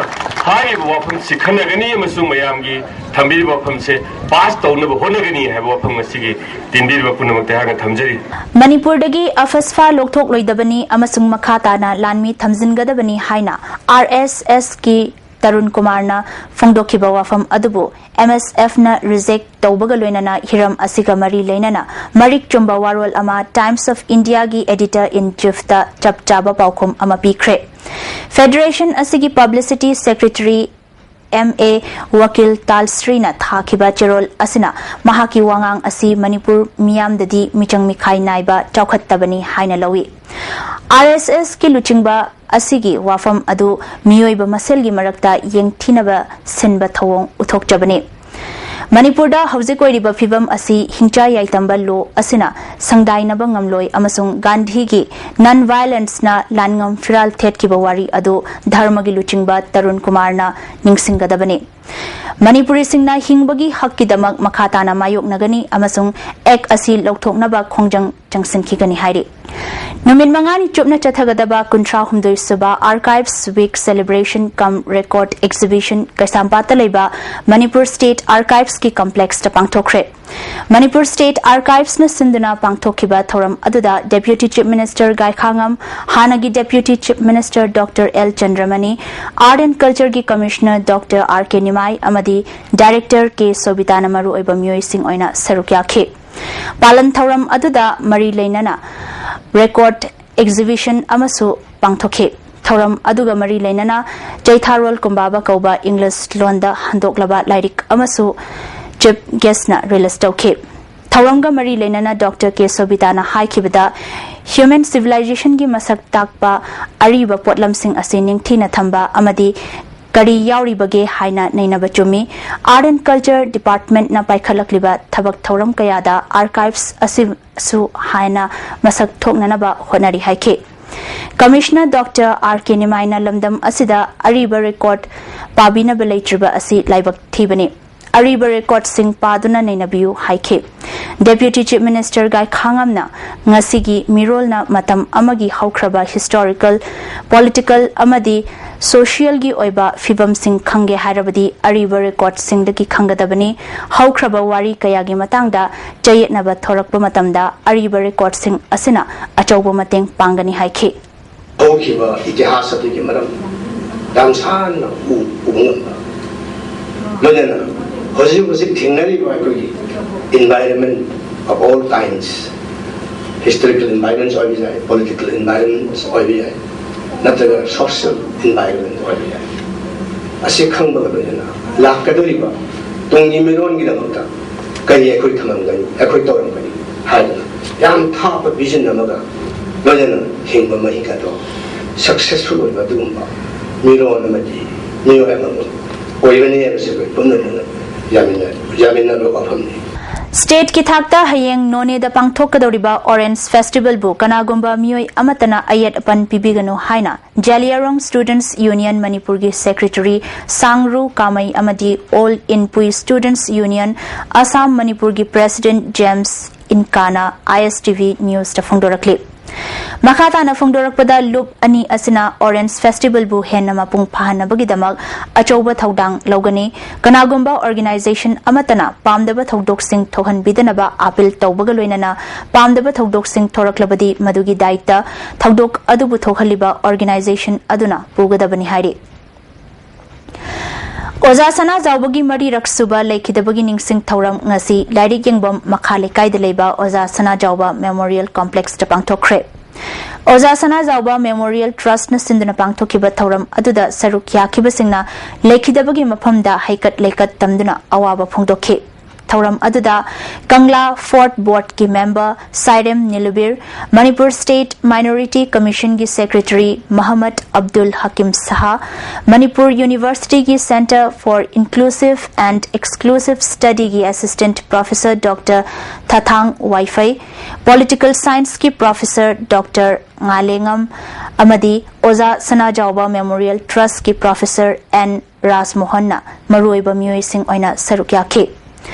ꯍꯥꯏꯔꯤꯕ ꯋꯥꯐꯝꯁꯤ ꯈꯟꯅꯒꯅꯤ ꯑꯃꯁꯨꯡ ꯃꯌꯥꯝꯒꯤ ꯊꯝꯕꯤꯔꯤꯕ ꯋꯥꯐꯝꯁꯦ pass ꯇꯧꯅꯕ ꯍꯣꯠꯅꯒꯅꯤ ꯍꯥꯏꯕ ꯋꯥꯐꯝ ꯑꯁꯤꯒꯤ ꯇꯤꯟꯕꯤꯔꯤꯕ ꯄꯨꯝꯅꯃꯛꯇ ꯑꯩꯍꯥꯛꯅ ꯊꯝꯖꯔꯤ꯫ ꯃꯅꯤꯄꯨꯔꯗꯒꯤ ꯑꯐꯁꯐꯥ ꯂꯧꯊꯣꯛꯂꯣꯏꯗꯕꯅꯤ ꯑꯃꯁꯨꯡ ꯃꯈꯥ ꯇꯥꯅ ꯂꯥꯟꯃꯤ ꯊꯝꯖꯤꯟꯒꯗꯕꯅꯤ ꯍꯥꯏꯅ ꯑꯥꯔ ꯑꯦꯁ ꯑꯦꯁ ꯀꯤ ꯇꯔꯨꯟ ꯀꯨꯃꯥꯔꯅ ꯐꯣꯡꯗꯣꯛꯈꯤꯕ ꯋꯥꯐꯝ ꯑꯗꯨꯕꯨ ꯑꯦꯝ ꯑꯦꯁ ꯑꯦꯐ ꯅ reject ꯇꯧꯕꯒ ꯂꯣꯏꯅꯅ ꯍꯤꯔꯝ ꯑꯁꯤꯒ ꯃꯔꯤ ꯂꯩꯅꯅ ꯃꯔꯤꯛ ꯆꯨꯝꯕ ꯋꯥꯔꯣꯜ ꯑꯃ Times of India ꯒꯤ editor in chief ꯇ ꯆꯞ ꯆꯥꯕ ꯄꯥꯎꯈꯨꯝ ꯑꯃ ꯄꯤꯈ꯭ꯔꯦ꯫ Federation ꯑꯁꯤꯒꯤ publicity secretary ꯑꯦꯝ ꯑꯦ ꯋꯀꯤꯜ ꯇꯥꯜꯁ꯭ꯔꯤꯅ ꯊꯥꯈꯤꯕ ꯆꯦꯔꯣꯜ ꯑꯁꯤꯅ ꯃꯍꯥꯛꯀꯤ ꯋꯥꯉꯥꯡ ꯑꯁꯤ ꯃꯅꯤꯄꯨꯔ ꯃꯤꯌꯥꯝꯗꯗꯤ ꯃꯤꯆꯪ ꯃꯤꯈꯥꯏ ꯅꯥꯏꯕ ꯆꯥꯎꯈꯠꯇꯕꯅꯤ ꯍꯥꯏꯅ ꯂꯧꯏ꯫ ꯑꯥꯔ ꯑꯦꯁ ꯑꯦꯁ ꯀꯤ ꯂꯨꯆꯤꯡꯕ ꯑꯁꯤꯒꯤ ꯋꯥꯐꯝ ꯑꯗꯨ ꯃꯤꯑꯣꯏꯕ ꯃꯁꯦꯜꯒꯤ ꯃꯔꯛꯇ ꯌꯦꯡꯊꯤꯅꯕ ꯁꯤꯟꯕ ꯊꯧꯑꯣꯡ ꯎꯠꯊꯣꯛꯆꯕꯅꯤ꯫ ꯃꯅꯤꯄꯨꯔꯗ ꯍꯧꯖꯤꯛ ꯑꯣꯏꯔꯤꯕ ꯐꯤꯕꯝ ꯑꯁꯤ ꯍꯤꯡꯆꯥ ꯌꯥꯏꯇꯝꯕ law ꯑꯁꯤꯅ ꯁꯪꯗꯥꯏꯅꯕ ꯉꯝꯂꯣꯏ ꯑꯃꯁꯨꯡ ꯒꯥꯟꯙꯤꯒꯤ non violence ꯅ ꯂꯥꯟꯉꯝ ꯐꯤꯔꯥꯜ ꯊꯦꯠꯈꯤꯕ ꯋꯥꯔꯤ ꯑꯗꯨ ꯙꯔꯃꯒꯤ ꯂꯨꯆꯤꯡꯕ ꯇꯔꯨꯟ ꯀꯨꯃꯥꯔꯅ ꯅꯤꯡꯁꯤꯡꯒꯗꯕꯅꯤ꯫ ꯃꯅꯤꯄꯨꯔꯤꯁꯤꯡꯅ ꯍꯤꯡꯕꯒꯤ ꯍꯛꯀꯤꯗꯃꯛ ꯃꯈꯥ ꯇꯥꯅ ꯃꯥꯌꯣꯛꯅꯒꯅꯤ ꯑꯃꯁꯨꯡ act ꯑꯁꯤ ꯂꯧꯊꯣꯛꯅꯕ ꯈꯣꯡꯖꯪ ꯆꯪꯁꯤꯟꯈꯤꯒꯅꯤ ꯍꯥꯏꯔꯤ꯫ ꯅꯨꯃꯤꯠ ꯃꯉꯥꯅꯤ ꯆꯨꯞꯅ ꯆꯠꯊꯒꯗꯕ ꯀꯨꯟꯊ꯭ꯔꯥ ꯍꯨꯝꯗꯣꯏ ꯁꯨꯕ Archives Week celebration cum record exhibition ꯀꯩꯁꯥꯝꯄꯥꯠꯇ ꯂꯩꯕ ꯃꯅꯤꯄꯨꯔ State Archives ꯀꯤ complex ꯇ ꯄꯥꯡꯊꯣꯛꯈ꯭ꯔꯦ꯫ ꯃꯅꯤꯄꯨꯔ State Archives ꯅ ꯁꯤꯟꯗꯨꯅ ꯄꯥꯡꯊꯣꯛꯈꯤꯕ ꯊꯧꯔꯝ ꯑꯗꯨꯗ Deputy Chief Minister ꯒꯥꯏꯈꯥꯉꯝ, ꯍꯥꯟꯅꯒꯤ Deputy Chief Minister Doctor L Chandramani, Art and Culture ꯒꯤ Commissioner Doctor R K Nimai ꯑꯃꯗꯤ Director ꯀꯦ ꯁꯣꯕꯤꯇꯥꯅ ꯃꯔꯨꯑꯣꯏꯕ ꯃꯤꯑꯣꯏꯁꯤꯡ ꯑꯣꯏꯅ ꯁꯔꯨꯛ ꯌꯥꯈꯤ꯫ ꯄꯥꯂꯟ ꯊꯧꯔꯝ ꯑꯗꯨꯗ ꯃꯔꯤ ꯂꯩꯅꯅ record exhibition ꯑꯃꯁꯨ ꯄꯥꯡꯊꯣꯛꯈꯤ꯫ ꯊꯧꯔꯝ ꯑꯗꯨꯒ ꯃꯔꯤ ꯂꯩꯅꯅ ꯆꯩꯊꯥꯔꯣꯜ ꯀꯨꯝꯕꯥꯕ ꯀꯧꯕ English ꯂꯣꯟꯗ ꯍꯟꯗꯣꯛꯂꯕ ꯂꯥꯏꯔꯤꯛ ꯑꯃꯁꯨ Chief Guest ꯅ release ꯇꯧꯈꯤ꯫ ꯊꯧꯔꯝꯒ ꯃꯔꯤ ꯂꯩꯅꯅ ꯗꯣꯛꯇꯔ ꯀꯦ ꯁꯣꯕꯤꯇꯥꯅ ꯍꯥꯏꯈꯤꯕꯗ, human civilization ꯒꯤ ꯃꯁꯛ ꯇꯥꯛꯄ ꯑꯔꯤꯕ ꯄꯣꯠꯂꯝꯁꯤꯡ ꯑꯁꯤ ꯅꯤꯡꯊꯤꯅ ꯊꯝꯕ ꯑꯃꯗꯤ ꯀꯔꯤ ꯌꯥꯎꯔꯤꯕꯒꯦ ꯍꯥꯏꯅ ꯅꯩꯅꯕ ꯆꯨꯝꯃꯤ꯫ Art and Culture Department ꯅ ꯄꯥꯏꯈꯠꯂꯛꯂꯤꯕ ꯊꯕꯛ ꯊꯧꯔꯝ ꯀꯌꯥꯗ archives ꯑꯁꯤꯁꯨ ꯍꯥꯏꯅ ꯃꯁꯛ ꯊꯣꯛꯅꯅꯕ ꯍꯣꯠꯅꯔꯤ ꯍꯥꯏꯈꯤ꯫ Commissioner ꯗꯣꯛꯇꯔ ꯑꯥꯔ ꯀꯦ ꯅꯤꯃꯥꯏꯅ ꯂꯝꯗꯝ ꯑꯁꯤꯗ ꯑꯔꯤꯕ record ꯄꯥꯕꯤꯅꯕ ꯂꯩꯇ꯭ꯔꯤꯕ ꯑꯁꯤ ꯂꯥꯏꯕꯛ ꯊꯤꯕꯅꯤ꯫ ꯑꯔꯤꯕ record ꯁꯤꯡ ꯄꯥꯗꯨꯅ ꯅꯩꯅꯕꯤꯌꯨ ꯍꯥꯏꯈꯤ꯫ Deputy Chief Minister ꯒꯥꯏꯈꯥꯉꯝꯅ ꯉꯁꯤꯒꯤ ꯃꯤꯔꯣꯜꯅ ꯃꯇꯝ ꯑꯃꯒꯤ ꯍꯧꯈ꯭ꯔꯕ historical, political ꯑꯃꯗꯤ socialꯒꯤ ꯑꯣꯏꯕ ꯐꯤꯕꯝꯁꯤꯡ ꯈꯪꯒꯦ ꯍꯥꯏꯔꯕꯗꯤ ꯑꯔꯤꯕ recordꯁꯤꯡꯗꯒꯤ ꯈꯪꯒꯗꯕꯅꯤ꯫ ꯍꯧꯈ꯭ꯔꯕ ꯋꯥꯔꯤ ꯀꯌꯥꯒꯤ ꯃꯇꯥꯡꯗ ꯆꯌꯦꯠꯅꯕ ꯊꯣꯔꯛꯄ ꯃꯇꯝꯗ ꯑꯔꯤꯕ recordꯁꯤꯡ ꯑꯁꯤꯅ ꯑꯆꯧꯕ ꯃꯇꯦꯡ ꯄꯥꯡꯒꯅꯤ ꯍꯥꯏꯈꯤ꯫ ꯍꯧꯈꯤꯕ ꯏꯇꯤꯍꯥꯁ ꯑꯗꯨꯒꯤ ꯃꯔꯝ ꯌꯥꯝ ꯁꯥꯟꯅ ꯎ- ꯎꯕ ꯉꯝꯕ, ꯂꯣꯏꯅꯅ ꯍꯧꯖꯤꯛ ꯍꯧꯖꯤꯛ ꯊꯦꯡꯅꯔꯤꯕ ꯑꯩꯈꯣꯏꯒꯤ environment of all kinds, historical environments ꯑꯣꯏꯕ ꯌꯥꯏ, political environments ꯑꯣꯏꯕ ꯌꯥꯏ, ꯅꯠꯇ꯭ꯔꯒ social environment ꯑꯣꯏꯕ ꯌꯥꯏ꯫ ꯑꯁꯤ ꯈꯪꯕꯒ ꯂꯣꯏꯅꯅ ꯂꯥꯛꯀꯗꯧꯔꯤꯕ ꯇꯨꯡꯒꯤ ꯃꯤꯔꯣꯟꯒꯤꯗꯃꯛꯇ ꯀꯔꯤ ꯑꯩꯈꯣꯏ ꯊꯝꯂꯝꯒꯅꯤ, ꯑꯩꯈꯣꯏ ꯇꯧꯔꯝꯒꯅꯤ ꯍꯥꯏꯗꯅ ꯌꯥꯝ ꯊꯥꯞꯄ vision ꯑꯃꯒ ꯂꯣꯏꯅꯅ ꯍꯤꯡꯕ ꯃꯍꯤꯛ ꯑꯗꯣ successful ꯑꯣꯏꯕ ꯑꯗꯨꯒꯨꯝꯕ ꯃꯤꯔꯣꯟ ꯑꯃꯗꯤ ꯃꯤꯑꯣꯏ ꯑꯃꯃꯝ ꯑꯣꯏꯒꯅꯤ ꯍꯥꯏꯕꯁꯤ ꯑꯩꯈꯣꯏ ꯄꯨꯝꯅꯃꯛꯅ ꯌꯥꯃꯤꯟꯅ- ꯌꯥꯃꯤꯟꯅꯕ ꯋꯥꯐꯝꯅꯤ꯫ Stateꯀꯤ ꯊꯥꯛꯇ ꯍꯌꯦꯡ ꯅꯣꯅꯦꯗ ꯄꯥꯡꯊꯣꯛꯀꯗꯧꯔꯤꯕ Orange Festivalꯕꯨ ꯀꯅꯥꯒꯨꯝꯕ ꯃꯤꯑꯣꯏ ꯑꯃꯠꯇꯅ ꯑꯌꯦꯠ ꯑꯄꯟ ꯄꯤꯕꯤꯒꯅꯨ ꯍꯥꯏꯅ ꯖꯦꯂꯤꯌꯥꯡꯔꯣꯡ Students Union ꯃꯅꯤꯄꯨꯔꯒꯤ Secretary ꯁꯥꯡꯔꯨ ꯀꯥꯃꯩ ꯑꯃꯗꯤ All Inpui Students Union Assam ꯃꯅꯤꯄꯨꯔꯒꯤ President ꯖꯦꯝꯁ ꯏꯟꯀꯥꯅ ISTV Newsꯇ ꯐꯣꯡꯗꯣꯔꯛꯂꯤ꯫ ꯃꯈꯥ ꯇꯥꯅ ꯐꯣꯡꯗꯣꯔꯛꯄꯗ, ꯂꯨꯞ ꯑꯅꯤ ꯑꯁꯤꯅ Orange Festivalꯕꯨ ꯍꯦꯟꯅ ꯃꯄꯨꯡ ꯐꯥꯍꯟꯅꯕꯒꯤꯗꯃꯛ ꯑꯆꯧꯕ ꯊꯧꯗꯥꯡ ꯂꯧꯒꯅꯤ꯫ ꯀꯅꯥꯒꯨꯝꯕ organization ꯑꯃꯠꯇꯅ ꯄꯥꯝꯗꯕ ꯊꯧꯗꯣꯛꯁꯤꯡ ꯊꯣꯛꯍꯟꯕꯤꯗꯅꯕ appeal ꯇꯧꯕꯒ ꯂꯣꯏꯅꯅ ꯄꯥꯝꯗꯕ ꯊꯧꯗꯣꯛꯁꯤꯡ ꯊꯣꯔꯛꯂꯕꯗꯤ ꯃꯗꯨꯒꯤ ꯗꯥꯏꯇ ꯊꯧꯗꯣꯛ ꯑꯗꯨꯕꯨ ꯊꯣꯛꯍꯜꯂꯤꯕ organization ꯑꯗꯨꯅ ꯄꯨꯒꯗꯕꯅꯤ ꯍꯥꯏꯔꯤ꯫ ꯑꯣꯖꯥ ꯁꯅꯥꯖꯥꯎꯕꯒꯤ ꯃꯔꯤꯔꯛ ꯁꯨꯕ ꯂꯩꯈꯤꯗꯕꯒꯤ ꯅꯤꯡꯁꯤꯡ ꯊꯧꯔꯝ ꯉꯁꯤ ꯂꯥꯏꯔꯤꯛ ꯌꯦꯡꯐꯝ ꯃꯈꯥ ꯂꯩꯀꯥꯏꯗ ꯂꯩꯕ ꯑꯣꯖꯥ ꯁꯅꯥꯖꯥꯎꯕ Memorial Complexꯇ ꯄꯥꯡꯊꯣꯛꯈ꯭ꯔꯦ꯫ ꯑꯣꯖꯥ ꯁꯅꯥꯖꯥꯎꯕ Memorial Trustꯅ ꯁꯤꯟꯗꯨꯅ ꯄꯥꯡꯊꯣꯛꯈꯤꯕ ꯊꯧꯔꯝ ꯑꯗꯨꯗ ꯁꯔꯨꯛ ꯌꯥꯈꯤꯕꯁꯤꯡꯅ ꯂꯩꯈꯤꯗꯕꯒꯤ ꯃꯐꯝꯗ ꯍꯩꯀꯠ ꯂꯩꯀꯠ ꯇꯝꯗꯨꯅ ꯑꯋꯥꯕ ꯐꯣꯡꯗꯣꯛꯈꯤ꯫ ꯊꯧꯔꯝ ꯑꯗꯨꯗ ꯀꯪꯂꯥ Fort Boardꯀꯤ member ꯁꯥꯏꯔꯦꯝ ꯅꯤꯂꯨꯕꯤꯔ, Manipur State Minority Commissionꯒꯤ Secretary ꯃꯍꯃꯗ Abdul ꯍꯀꯤꯝ Shah, Manipur Universityꯒꯤ Centre for Inclusive and Exclusive Studyꯒꯤ Assistant Professor Doctor ꯊꯥꯊꯥꯡ ꯋꯥꯏꯐꯩ, Political Scienceꯀꯤ Professor Doctor ꯉꯥꯂꯦꯉꯝ ꯑꯃꯗꯤ ꯑꯣꯖꯥ ꯁꯅꯥꯖꯥꯎꯕ Memorial Trustꯀꯤ Professor ꯑꯦꯟ ꯔꯥꯖꯃꯣꯍꯟꯅ ꯃꯔꯨꯑꯣꯏꯕ ꯃꯤꯑꯣꯏꯁꯤꯡ ꯑꯣꯏꯅ ꯁꯔꯨꯛ ꯌꯥꯈꯤ꯫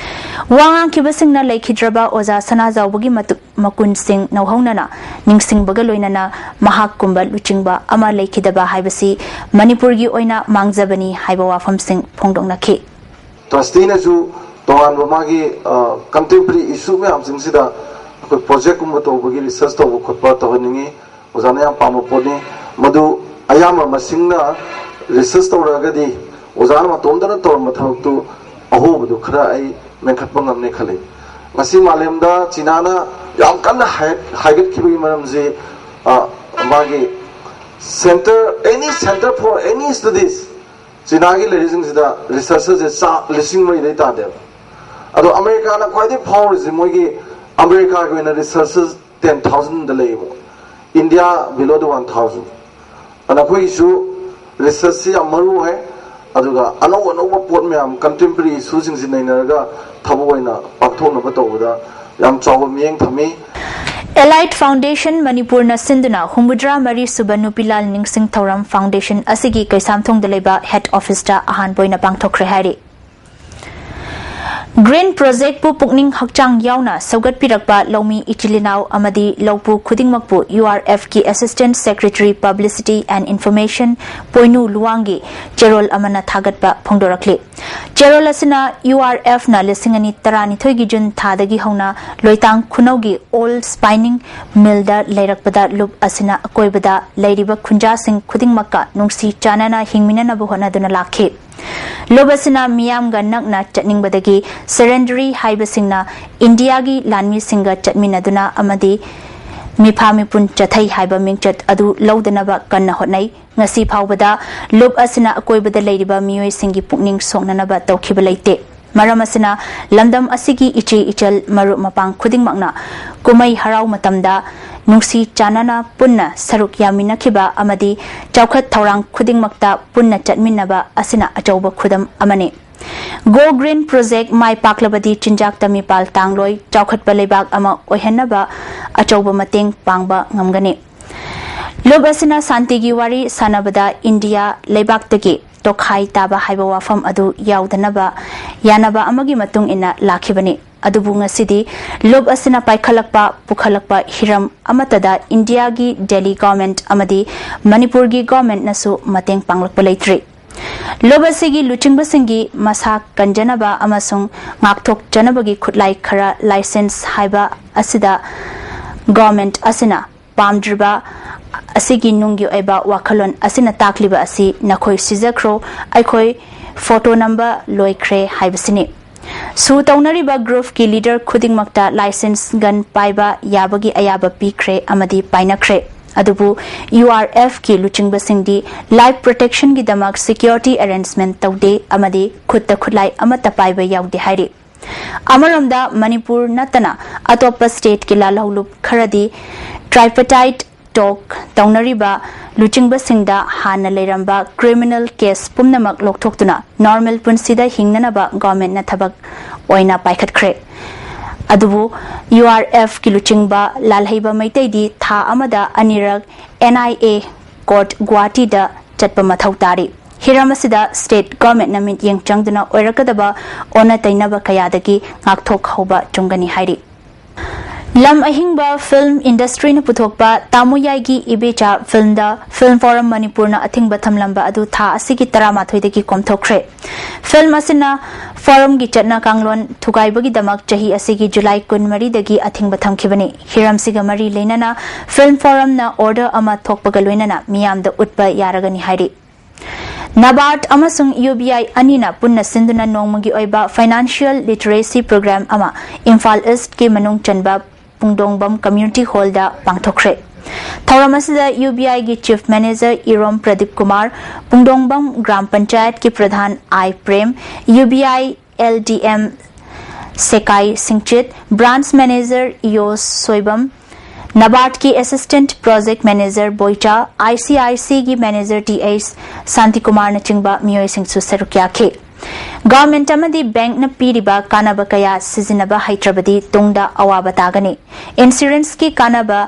ꯋꯥ ꯉꯥꯡꯈꯤꯕꯁꯤꯡꯅ ꯂꯩꯈꯤꯗ꯭ꯔꯕ ꯑꯣꯖꯥ ꯁꯅꯥꯖꯥꯎꯕꯒꯤ ꯃꯇꯨ- ꯃꯀꯨꯟꯁꯤꯡ ꯅꯧꯍꯧꯅꯅ ꯅꯤꯡꯁꯤꯡꯕꯒ ꯂꯣꯏꯅꯅ ꯃꯍꯥꯛꯀꯨꯝꯕ ꯂꯨꯆꯤꯡꯕ ꯑꯃ ꯂꯩꯈꯤꯗꯕ ꯍꯥꯏꯕꯁꯤ ꯃꯅꯤꯄꯨꯔꯒꯤ ꯑꯣꯏꯅ ꯃꯥꯡꯖꯕꯅꯤ ꯍꯥꯏꯕ ꯋꯥꯐꯝꯁꯤꯡ ꯐꯣꯡꯗꯣꯛꯅꯈꯤ꯫ ꯇ꯭ꯔꯁꯇꯤꯅꯁꯨ ꯇꯣꯉꯥꯟꯕ ꯃꯥꯒꯤ ꯀꯟꯇꯦꯝꯄꯔꯔꯤ ꯏꯁꯨ ꯃꯌꯥꯝꯁꯤꯡꯁꯤꯗ ꯑꯩꯈꯣꯏ ꯄ꯭ꯔꯣꯖꯦꯛꯀꯨꯝꯕ ꯇꯧꯕꯒꯤ, ꯔꯤꯁꯔꯁ ꯇꯧꯕ ꯈꯣꯠꯄ ꯇꯧꯍꯟꯅꯤꯡꯉꯤ꯫ ꯑꯣꯖꯥꯅ ꯌꯥꯝ ꯄꯥꯝꯕ ꯄꯣꯠꯅꯤ꯫ ꯃꯗꯨ ꯑꯌꯥꯝꯕ ꯃꯁꯤꯡꯅ ꯔꯤꯁꯔꯁ ꯇꯧꯔꯛꯑꯒꯗꯤ ꯑꯣꯖꯥꯅ ꯃꯇꯣꯝꯇꯅ ꯇꯧꯔꯝꯕ ꯊꯕꯛꯇꯨ ꯑꯍꯣꯕꯗꯨ ꯈꯔ ꯑꯩ ꯃꯦꯟꯈꯠꯄ ꯉꯝꯅꯤ ꯈꯜꯂꯤ꯫ ꯉꯁꯤ ꯃꯥꯂꯦꯝꯗ ꯆꯤꯅꯥꯅ ꯌꯥꯝ ꯀꯟꯅ ꯍꯥꯏ- ꯍꯥꯏꯒꯠꯈꯤꯕꯒꯤ ꯃꯔꯝꯁꯤ, ꯑ, ꯃꯥꯒꯤ center, any center for any studies, ꯆꯤꯅꯥꯒꯤ ꯂꯩꯔꯤꯁꯤꯡꯁꯤꯗ ꯔꯤꯁꯔꯁꯁꯦ ꯆꯥ ꯂꯤꯁꯤꯡ ꯃꯔꯤꯗꯩ ꯇꯥꯗꯦꯕ꯫ ꯑꯗꯣ ꯑꯃꯦꯔꯤꯀꯥꯅ ꯈ꯭ꯋꯥꯏꯗꯒꯤ ꯐꯥꯎꯔꯤꯁꯤ ꯃꯣꯏꯒꯤ ꯑꯃꯦꯔꯤꯀꯥꯒꯤ ꯑꯣꯏꯅ ꯔꯤꯁꯔꯁ ten thousandꯗ ꯂꯩꯌꯦꯕ, India below the one thousand꯫ ꯑꯗꯨꯅ ꯑꯩꯈꯣꯏꯒꯤꯁꯨ ꯔꯤꯁꯔꯁꯁꯤ ꯌꯥꯝ ꯃꯔꯨ ꯑꯣꯏ꯫ ꯑꯗꯨꯒ ꯑꯅꯧ ꯑꯅꯧꯕ ꯄꯣꯠ ꯃꯌꯥꯝ, ꯀꯟꯇꯦꯝꯄꯔꯔꯤ ꯏꯁꯨꯁꯤꯡꯁꯤ ꯅꯩꯅꯔꯒ ꯊꯕꯛ ꯑꯣꯏꯅ ꯄꯥꯡꯊꯣꯛꯅꯕ ꯇꯧꯕꯗ ꯌꯥꯝ ꯆꯥꯎꯕ ꯃꯤꯠꯌꯦꯡ ꯊꯝꯃꯤ꯫ ꯑꯦꯂꯥꯏꯠ ꯐꯥꯎꯟꯗꯦꯁꯟ ꯃꯅꯤꯄꯨꯔꯅ ꯁꯤꯟꯗꯨꯅ ꯍꯨꯝꯐꯨꯇꯔꯥ ꯃꯔꯤ ꯁꯨꯕ ꯅꯨꯄꯤꯂꯥꯜ ꯅꯤꯡꯁꯤꯡ ꯊꯧꯔꯝ ꯐꯥꯎꯟꯗꯦꯁꯟ ꯑꯁꯤꯒꯤ ꯀꯩꯁꯥꯝꯊꯣꯡꯗ ꯂꯩꯕ ꯍꯦꯗ ꯑꯣꯐꯤꯁꯇ ꯑꯍꯥꯟꯕ ꯑꯣꯏꯅ ꯄꯥꯡꯊꯣꯛꯈ꯭ꯔꯦ ꯍꯥꯏꯔꯤ꯫ ꯒ꯭ꯔꯤꯟ ꯄ꯭ꯔꯣꯖꯦꯛꯄꯨ ꯄꯨꯛꯅꯤꯡ ꯍꯛꯆꯥꯡ ꯌꯥꯎꯅ ꯁꯧꯒꯠꯄꯤꯔꯛꯄ ꯂꯧꯃꯤ ꯏꯆꯤꯜ ꯏꯅꯥꯎ ꯑꯃꯗꯤ ꯂꯧꯄꯨ ꯈꯨꯗꯤꯡꯃꯛꯄꯨ URFꯀꯤ Assistant Secretary Publicity and Information ꯄꯣꯏꯅꯨ ꯂꯨꯋꯥꯡꯒꯤ ꯆꯦꯔꯣꯜ ꯑꯃꯅ ꯊꯥꯒꯠꯄ ꯐꯣꯡꯗꯣꯔꯛꯂꯤ꯫ ꯆꯦꯔꯣꯜ ꯑꯁꯤꯅ URFꯅ ꯂꯤꯁꯤꯡ ꯑꯅꯤ ꯇꯔꯥꯅꯤꯊꯣꯏꯒꯤ ꯖꯨꯟ ꯊꯥꯗꯒꯤ ꯍꯧꯅ ꯂꯣꯏꯇꯥꯡ ꯈꯨꯅꯧꯒꯤ ꯑꯣꯜ ꯁ꯭ꯄꯥꯏꯅꯤꯡ ꯃꯤꯜꯗ ꯂꯩꯔꯛꯄꯗ ꯂꯨꯞ ꯑꯁꯤꯅ ꯑꯀꯣꯏꯕꯗ ꯂꯩꯔꯤꯕ ꯈꯨꯟꯖꯥꯁꯤꯡ ꯈꯨꯗꯤꯡꯃꯛꯀ ꯅꯨꯡꯁꯤ ꯆꯥꯟꯅꯅ ꯍꯤꯡꯃꯤꯟꯅꯅꯕ ꯍꯣꯠꯅꯗꯨꯅ ꯂꯥꯛꯈꯤ꯫ ꯂꯨꯞ ꯑꯁꯤꯅ ꯃꯤꯌꯥꯝꯒ ꯅꯛꯅ ꯆꯠꯅꯤꯡꯕꯗꯒꯤ ꯁꯦꯔꯦꯟꯗꯔꯤ ꯍꯥꯏꯕꯁꯤꯡꯅ ꯏꯟꯗꯤꯌꯥꯒꯤ ꯂꯥꯟꯃꯤꯁꯤꯡꯒ ꯆꯠꯃꯤꯟꯅꯗꯨꯅ ꯑꯃꯗꯤ ꯃꯤꯐꯥ ꯃꯤꯄꯨꯟ ꯆꯠꯊꯩ ꯍꯥꯏꯕ ꯃꯤꯡꯆꯠ ꯑꯗꯨ ꯂꯧꯗꯅꯕ ꯀꯟꯅ ꯍꯣꯠꯅꯩ꯫ ꯉꯁꯤ ꯐꯥꯎꯕꯗ ꯂꯨꯞ ꯑꯁꯤꯅ ꯑꯀꯣꯏꯕꯗ ꯂꯩꯔꯤꯕ ꯃꯤꯑꯣꯏꯁꯤꯡꯒꯤ ꯄꯨꯛꯅꯤꯡ ꯁꯣꯛꯅꯅꯕ ꯇꯧꯈꯤꯕ ꯂꯩꯇꯦ꯫ ꯃꯔꯝ ꯑꯁꯤꯅ ꯂꯝꯗꯝ ꯑꯁꯤꯒꯤ ꯏꯆꯦ ꯏꯆꯜ ꯃꯔꯨꯞ ꯃꯄꯥꯡ ꯈꯨꯗꯤꯡꯃꯛꯅ ꯀꯨꯝꯍꯩ ꯍꯔꯥꯎ ꯃꯇꯝꯗ ꯅꯨꯡꯁꯤ ꯆꯥꯟꯅꯅ ꯄꯨꯟꯅ ꯁꯔꯨꯛ ꯌꯥꯃꯤꯟꯅꯈꯤꯕ ꯑꯃꯗꯤ ꯆꯥꯎꯈꯠ ꯊꯧꯔꯥꯡ ꯈꯨꯗꯤꯡꯃꯛꯇ ꯄꯨꯟꯅ ꯆꯠꯃꯤꯟꯅꯕ ꯑꯁꯤꯅ ꯑꯆꯧꯕ ꯈꯨꯗꯝ ꯑꯃꯅꯤ꯫ Go Green Project ꯃꯥꯏ ꯄꯥꯛꯂꯕꯗꯤ ꯆꯤꯟꯖꯥꯛꯇ ꯃꯤꯄꯥꯜ ꯇꯥꯡꯂꯣꯏ, ꯆꯥꯎꯈꯠꯄ ꯂꯩꯕꯥꯛ ꯑꯃ ꯑꯣꯏꯍꯟꯅꯕ ꯑꯆꯧꯕ ꯃꯇꯦꯡ ꯄꯥꯡꯕ ꯉꯝꯒꯅꯤ꯫ ꯂꯨꯞ ꯑꯁꯤꯅ ꯁꯥꯟꯇꯤꯒꯤ ꯋꯥꯔꯤ ꯁꯥꯟꯅꯕꯗ ꯏꯟꯗꯤꯌꯥ ꯂꯩꯕꯥꯛꯇꯒꯤ ꯇꯣꯈꯥꯏ ꯇꯥꯕ ꯍꯥꯏꯕ ꯋꯥꯐꯝ ꯑꯗꯨ ꯌꯥꯎꯗꯅꯕ ꯌꯥꯅꯕ ꯑꯃꯒꯤ ꯃꯇꯨꯡ ꯏꯟꯅ ꯂꯥꯛꯈꯤꯕꯅꯤ꯫ ꯑꯗꯨꯕꯨ ꯉꯁꯤꯗꯤ ꯂꯨꯞ ꯑꯁꯤꯅ ꯄꯥꯏꯈꯠꯂꯛꯄ, ꯄꯨꯈꯠꯂꯛꯄ ꯍꯤꯔꯝ ꯑꯃꯠꯇꯗ ꯏꯟꯗꯤꯌꯥꯒꯤ ꯗꯦꯜꯂꯤ ꯒꯣꯔꯃꯦꯟꯠ ꯑꯃꯗꯤ ꯃꯅꯤꯄꯨꯔꯒꯤ ꯒꯣꯔꯃꯦꯟꯠꯅꯁꯨ ꯃꯇꯦꯡ ꯄꯥꯡꯂꯛꯄ ꯂꯩꯇ꯭ꯔꯤ꯫ ꯂꯨꯞ ꯑꯁꯤꯒꯤ ꯂꯨꯆꯤꯡꯕꯁꯤꯡꯒꯤ ꯃꯁꯥ ꯀꯟꯖꯅꯕ ꯑꯃꯁꯨꯡ ꯉꯥꯛꯊꯣꯛꯆꯅꯕꯒꯤ ꯈꯨꯠꯂꯥꯏ ꯈꯔ ꯂꯥꯏꯁꯦꯟꯁ ꯍꯥꯏꯕ ꯑꯁꯤꯗ ꯒꯣꯔꯃꯦꯟꯠ ꯑꯁꯤꯅ ꯄꯥꯝꯗ꯭ꯔꯤꯕ ꯑꯁꯤꯒꯤ ꯅꯨꯡꯒꯤ ꯑꯣꯏꯕ ꯋꯥꯈꯜꯂꯣꯟ ꯑꯁꯤꯅ ꯇꯥꯛꯂꯤꯕ ꯑꯁꯤ ꯅꯈꯣꯏ ꯁꯤꯖꯈ꯭ꯔꯣ, ꯑꯩꯈꯣꯏ ꯐꯣꯇꯣ ꯅꯝꯕ ꯂꯣꯏꯈ꯭ꯔꯦ ꯍꯥꯏꯕꯁꯤꯅꯤ꯫ ꯁꯨ ꯇꯧꯅꯔꯤꯕ ꯒ꯭ꯔꯨꯞꯀꯤ ꯂꯤꯗꯔ ꯈꯨꯗꯤꯡꯃꯛꯇ ꯂꯥꯏꯁꯦꯟꯁ ꯒꯟ ꯄꯥꯏꯕ ꯌꯥꯕꯒꯤ ꯑꯌꯥꯕ ꯄꯤꯈ꯭ꯔꯦ ꯑꯃꯗꯤ ꯄꯥꯏꯅꯈ꯭ꯔꯦ꯫ ꯑꯗꯨꯕꯨ ꯌꯨ ꯑꯥꯔ ꯑꯦꯐꯀꯤ ꯂꯨꯆꯤꯡꯕꯁꯤꯡꯗꯤ ꯂꯥꯏꯐ ꯄ꯭ꯔꯣꯇꯦꯛꯁꯟꯒꯤꯗꯃꯛ ꯁꯦꯀ꯭ꯌꯨꯔꯤꯇꯤ ꯑꯦꯔꯦꯟꯖꯃꯦꯟꯠ ꯇꯧꯗꯦ ꯑꯃꯗꯤ ꯈꯨꯠꯇ ꯈꯨꯠꯂꯥꯏ ꯑꯃꯠꯇ ꯄꯥꯏꯕ ꯌꯥꯎꯗꯦ ꯍꯥꯏꯔꯤ꯫ ꯑꯃꯔꯣꯝꯗ ꯃꯅꯤꯄꯨꯔ ꯅꯠꯇꯅ ꯑꯇꯣꯞꯄ ꯁ꯭ꯇꯦꯠꯀꯤ ꯂꯥꯜꯍꯧꯂꯨꯞ ꯈꯔꯗꯤ ꯇ꯭ꯔꯥꯏꯄꯇꯥꯏꯠ ꯇꯣꯛ ꯇꯧꯅꯔꯤꯕ ꯂꯨꯆꯤꯡꯕꯁꯤꯡꯗ ꯍꯥꯟꯅ ꯂꯩꯔꯝꯕ ꯀ꯭ꯔꯤꯃꯤꯅꯦꯜ ꯀꯦꯁ ꯄꯨꯝꯅꯃꯛ ꯂꯧꯊꯣꯛꯇꯨꯅ ꯅꯣꯔꯃꯦꯜ ꯄꯨꯟꯁꯤꯗ ꯍꯤꯡꯅꯅꯕ ꯒꯣꯔꯃꯦꯟꯠꯅ ꯊꯕꯛ ꯑꯣꯏꯅ ꯄꯥꯏꯈꯠꯈ꯭ꯔꯦ꯫ ꯑꯗꯨꯕꯨ ꯌꯨ ꯑꯥꯔ ꯑꯦꯐꯀꯤ ꯂꯨꯆꯤꯡꯕ ꯂꯥꯜꯍꯩꯕ ꯃꯩꯇꯩꯗꯤ ꯊꯥ ꯑꯃꯗ ꯑꯅꯤꯔꯛ ꯑꯦꯟ ꯑꯥꯏ ꯑꯦ ꯀꯣꯔꯠ ꯒꯨꯋꯥꯍꯥꯇꯤꯗ ꯆꯠꯄ ꯃꯊꯧ ꯇꯥꯔꯤ꯫ ꯍꯤꯔꯝ ꯑꯁꯤꯗ ꯁ꯭ꯇꯦꯠ ꯒꯣꯔꯃꯦꯟꯠꯅ ꯃꯤꯠꯌꯦꯡ ꯆꯪꯗꯨꯅ ꯑꯣꯏꯔꯛꯀꯗꯕ ꯑꯣꯟꯅ ꯇꯩꯅꯕ ꯀꯌꯥꯗꯒꯤ ꯉꯥꯛꯊꯣꯛꯍꯧꯕ ꯆꯨꯝꯒꯅꯤ ꯍꯥꯏꯔꯤ꯫ ꯂꯝ ꯑꯍꯤꯡꯕ ꯐꯤꯜꯝ ꯏꯟꯗꯁꯇ꯭ꯔꯤꯅ ꯄꯨꯊꯣꯛꯄ ꯇꯥꯃꯨꯌꯥꯏꯒꯤ ꯏꯕꯦꯆꯥ ꯐꯤꯜꯝꯗ ꯐꯤꯜꯝ ꯐꯣꯔꯝ ꯃꯅꯤꯄꯨꯔꯅ ꯑꯊꯤꯡꯕ ꯊꯝꯂꯝꯕ ꯑꯗꯨ ꯊꯥ ꯑꯁꯤꯒꯤ ꯇꯔꯥꯃꯥꯊꯣꯏꯗꯒꯤ ꯀꯣꯝꯊꯣꯛꯈ꯭ꯔꯦ꯫ ꯐꯤꯜꯝ ꯑꯁꯤꯅ ꯐꯣꯔꯝꯒꯤ ꯆꯠꯅ ꯀꯥꯡꯂꯣꯟ ꯊꯨꯒꯥꯏꯕꯒꯤꯗꯃꯛ ꯆꯍꯤ ꯑꯁꯤꯒꯤ ꯖꯨꯂꯥꯏ ꯀꯨꯟꯃꯔꯤꯗꯒꯤ ꯑꯊꯤꯡꯕ ꯊꯝꯈꯤꯕꯅꯤ꯫ ꯍꯤꯔꯝꯁꯤꯒ ꯃꯔꯤ ꯂꯩꯅꯅ ꯐꯤꯜꯝ ꯐꯣꯔꯝꯅ ꯑꯣꯔꯗꯔ ꯑꯃ ꯊꯣꯛꯄꯒ ꯂꯣꯏꯅꯅ ꯃꯤꯌꯥꯝꯗ ꯎꯠꯄ ꯌꯥꯔꯒꯅꯤ ꯍꯥꯏꯔꯤ꯫ ꯅꯕꯥꯔꯗ ꯑꯃꯁꯨꯡ ꯌꯨ ꯕꯤ ꯑꯥꯏ ꯑꯅꯤꯅ ꯄꯨꯟꯅ ꯁꯤꯟꯗꯨꯅ ꯅꯣꯡꯃꯒꯤ ꯑꯣꯏꯕ ꯐꯥꯏꯅꯥꯟꯁꯤꯌꯦꯜ ꯂꯤꯇꯔꯦꯁꯤ ꯄ꯭ꯔꯣꯒ꯭ꯔꯥꯝ ꯑꯃ ꯏꯝꯐꯥꯜ ꯏꯁ꯭ꯠꯀꯤ ꯃꯅꯨꯡ ꯆꯟꯕ ꯄꯨꯡꯗꯣꯡꯕꯝ ꯀꯝꯃ꯭ꯌꯨꯅꯤꯇꯤ ꯍꯣꯜꯗ ꯄꯥꯡꯊꯣꯛꯈ꯭ꯔꯦ꯫ ꯊꯧꯔꯝ ꯑꯁꯤꯗ ꯌꯨ ꯕꯤ ꯑꯥꯏꯒꯤ ꯆꯤꯐ ꯃꯦꯅꯦꯖꯔ ꯏꯔꯣꯝ ꯄ꯭ꯔꯗꯤꯞ ꯀꯨꯃꯥꯔ, ꯄꯨꯡꯗꯣꯡꯕꯝ ꯒ꯭ꯔꯥꯝ ꯄꯟꯆꯥꯌꯠꯀꯤ pradhan I Prem, U B I L D M Sekai Singchit, branch manager Iyo Soibam, ꯅꯕꯥꯔꯗꯀꯤ assistant project manager Boicha, I C I ꯁꯤꯒꯤ ꯃꯦꯅꯦꯖꯔ ꯇꯤ ꯑꯩꯆ ꯁꯥꯟꯇꯤꯀꯨꯃꯥꯔꯅꯆꯤꯡꯕ ꯃꯤꯑꯣꯏꯁꯤꯡꯁꯨ ꯁꯔꯨꯛ ꯌꯥꯈꯤ꯫ ꯒꯚꯔꯟꯃꯦꯟꯠ ꯑꯃꯗꯤ ꯕꯦꯡꯛꯅ ꯄꯤꯔꯤꯕ ꯀꯥꯟꯅꯕ ꯀꯌꯥ ꯁꯤꯖꯤꯟꯅꯕ ꯍꯩꯇ꯭ꯔꯕꯗꯤ ꯇꯨꯡꯗ ꯑꯋꯥꯕ ꯇꯥꯒꯅꯤ꯫ ꯏꯟꯁꯨꯔꯦꯟꯁꯀꯤ ꯀꯥꯟꯅꯕ,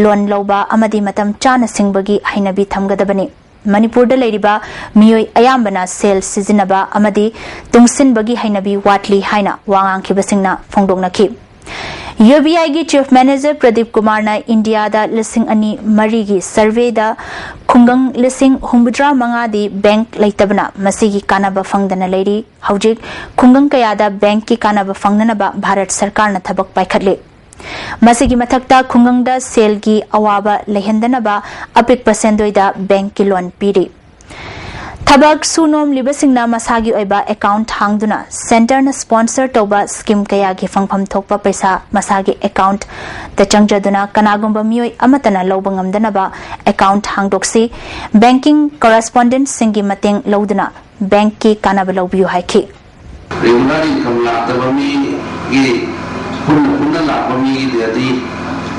ꯂꯣꯟ ꯂꯧꯕ ꯑꯃꯗꯤ ꯃꯇꯝ ꯆꯥꯅ ꯁꯤꯡꯕꯒꯤ ꯍꯩꯅꯕꯤ ꯊꯝꯒꯗꯕꯅꯤ꯫ ꯃꯅꯤꯄꯨꯔꯗ ꯂꯩꯔꯤꯕ ꯃꯤꯑꯣꯏ ꯑꯌꯥꯝꯕꯅ ꯁꯦꯜ ꯁꯤꯖꯤꯟꯅꯕ ꯑꯃꯗꯤ ꯇꯨꯡꯁꯤꯟꯕꯒꯤ ꯍꯩꯅꯕꯤ ꯋꯥꯠꯂꯤ ꯍꯥꯏꯅ ꯋꯥ ꯉꯥꯡꯈꯤꯕꯁꯤꯡꯅ ꯐꯣꯡꯗꯣꯛꯅꯈꯤ꯫ ꯌꯨ ꯕꯤ ꯑꯥꯏꯒꯤ ꯆꯤꯐ ꯃꯦꯅꯦꯖꯔ ꯄ꯭ꯔꯗꯤꯞ ꯀꯨꯃꯥꯔꯅ ꯏꯟꯗꯤꯌꯥꯗ ꯂꯤꯁꯤꯡ ꯑꯅꯤ ꯃꯔꯤꯒꯤ ꯁꯔꯚꯦꯗ ꯈꯨꯡꯒꯪ ꯂꯤꯁꯤꯡ ꯍꯨꯝꯐꯨꯇꯔꯥ ꯃꯉꯥꯗꯤ ꯕꯦꯡꯛ ꯂꯩꯇꯕꯅ ꯃꯁꯤꯒꯤ ꯀꯥꯟꯅꯕ ꯐꯪꯗꯅ ꯂꯩꯔꯤ꯫ ꯍꯧꯖꯤꯛ ꯈꯨꯡꯒꯪ ꯀꯌꯥꯗ ꯕꯦꯡꯛꯀꯤ ꯀꯥꯟꯅꯕ ꯐꯪꯅꯅꯕ ꯚꯥꯔꯠ ꯁꯔꯀꯥꯔꯅ ꯊꯕꯛ ꯄꯥꯏꯈꯠꯂꯤ꯫ ꯃꯁꯤꯒꯤ ꯃꯊꯛꯇ ꯈꯨꯡꯒꯪꯗ ꯁꯦꯜꯒꯤ ꯑꯋꯥꯕ ꯂꯩꯍꯟꯗꯅꯕ ꯑꯄꯤꯛꯄ ꯁꯦꯟꯗꯣꯏꯗ ꯕꯦꯡꯛꯀꯤ ꯂꯣꯟ ꯄꯤꯔꯤ꯫ ꯊꯕꯛ ꯁꯨ ꯅꯣꯝꯂꯤꯕꯁꯤꯡꯅ ꯃꯁꯥꯒꯤ ꯑꯣꯏꯕ ꯑꯦꯀꯥꯎꯟꯠ ꯍꯥꯡꯗꯨꯅ ꯁꯦꯟꯇꯔꯅ ꯁ꯭ꯄꯣꯟꯁꯔ ꯇꯧꯕ ꯁ꯭ꯀꯤꯝ ꯀꯌꯥꯒꯤ ꯐꯪꯐꯝ ꯊꯣꯛꯄ ꯄꯩꯁꯥ ꯃꯁꯥꯒꯤ ꯑꯦꯀꯥꯎꯟꯠꯇ ꯆꯪꯖꯗꯨꯅ ꯀꯅꯥꯒꯨꯝꯕ ꯃꯤꯑꯣꯏ ꯑꯃꯠꯇꯅ ꯂꯧꯕ ꯉꯝꯗꯅꯕ ꯑꯦꯀꯥꯎꯟꯠ ꯍꯥꯡꯗꯣꯛꯁꯤ꯫ ꯕꯦꯡꯀꯤꯡ ꯀꯣꯔꯦꯁꯄꯣꯟꯗꯦꯟꯠꯁꯤꯡꯒꯤ ꯃꯇꯦꯡ ꯂꯧꯗꯨꯅ ꯕꯦꯡꯛꯀꯤ ꯀꯥꯟꯅꯕ ꯂꯧꯕꯤꯌꯨ ꯍꯥꯏꯈꯤ꯫ ꯔꯤꯒꯨꯂꯔ ꯏꯟꯀꯝ ꯂꯥꯛꯇꯕ ꯃꯤꯒꯤ ꯄꯨꯟꯅ ꯄꯨꯟꯅ ꯂꯥꯛꯄ ꯃꯤꯒꯤꯗꯗꯤ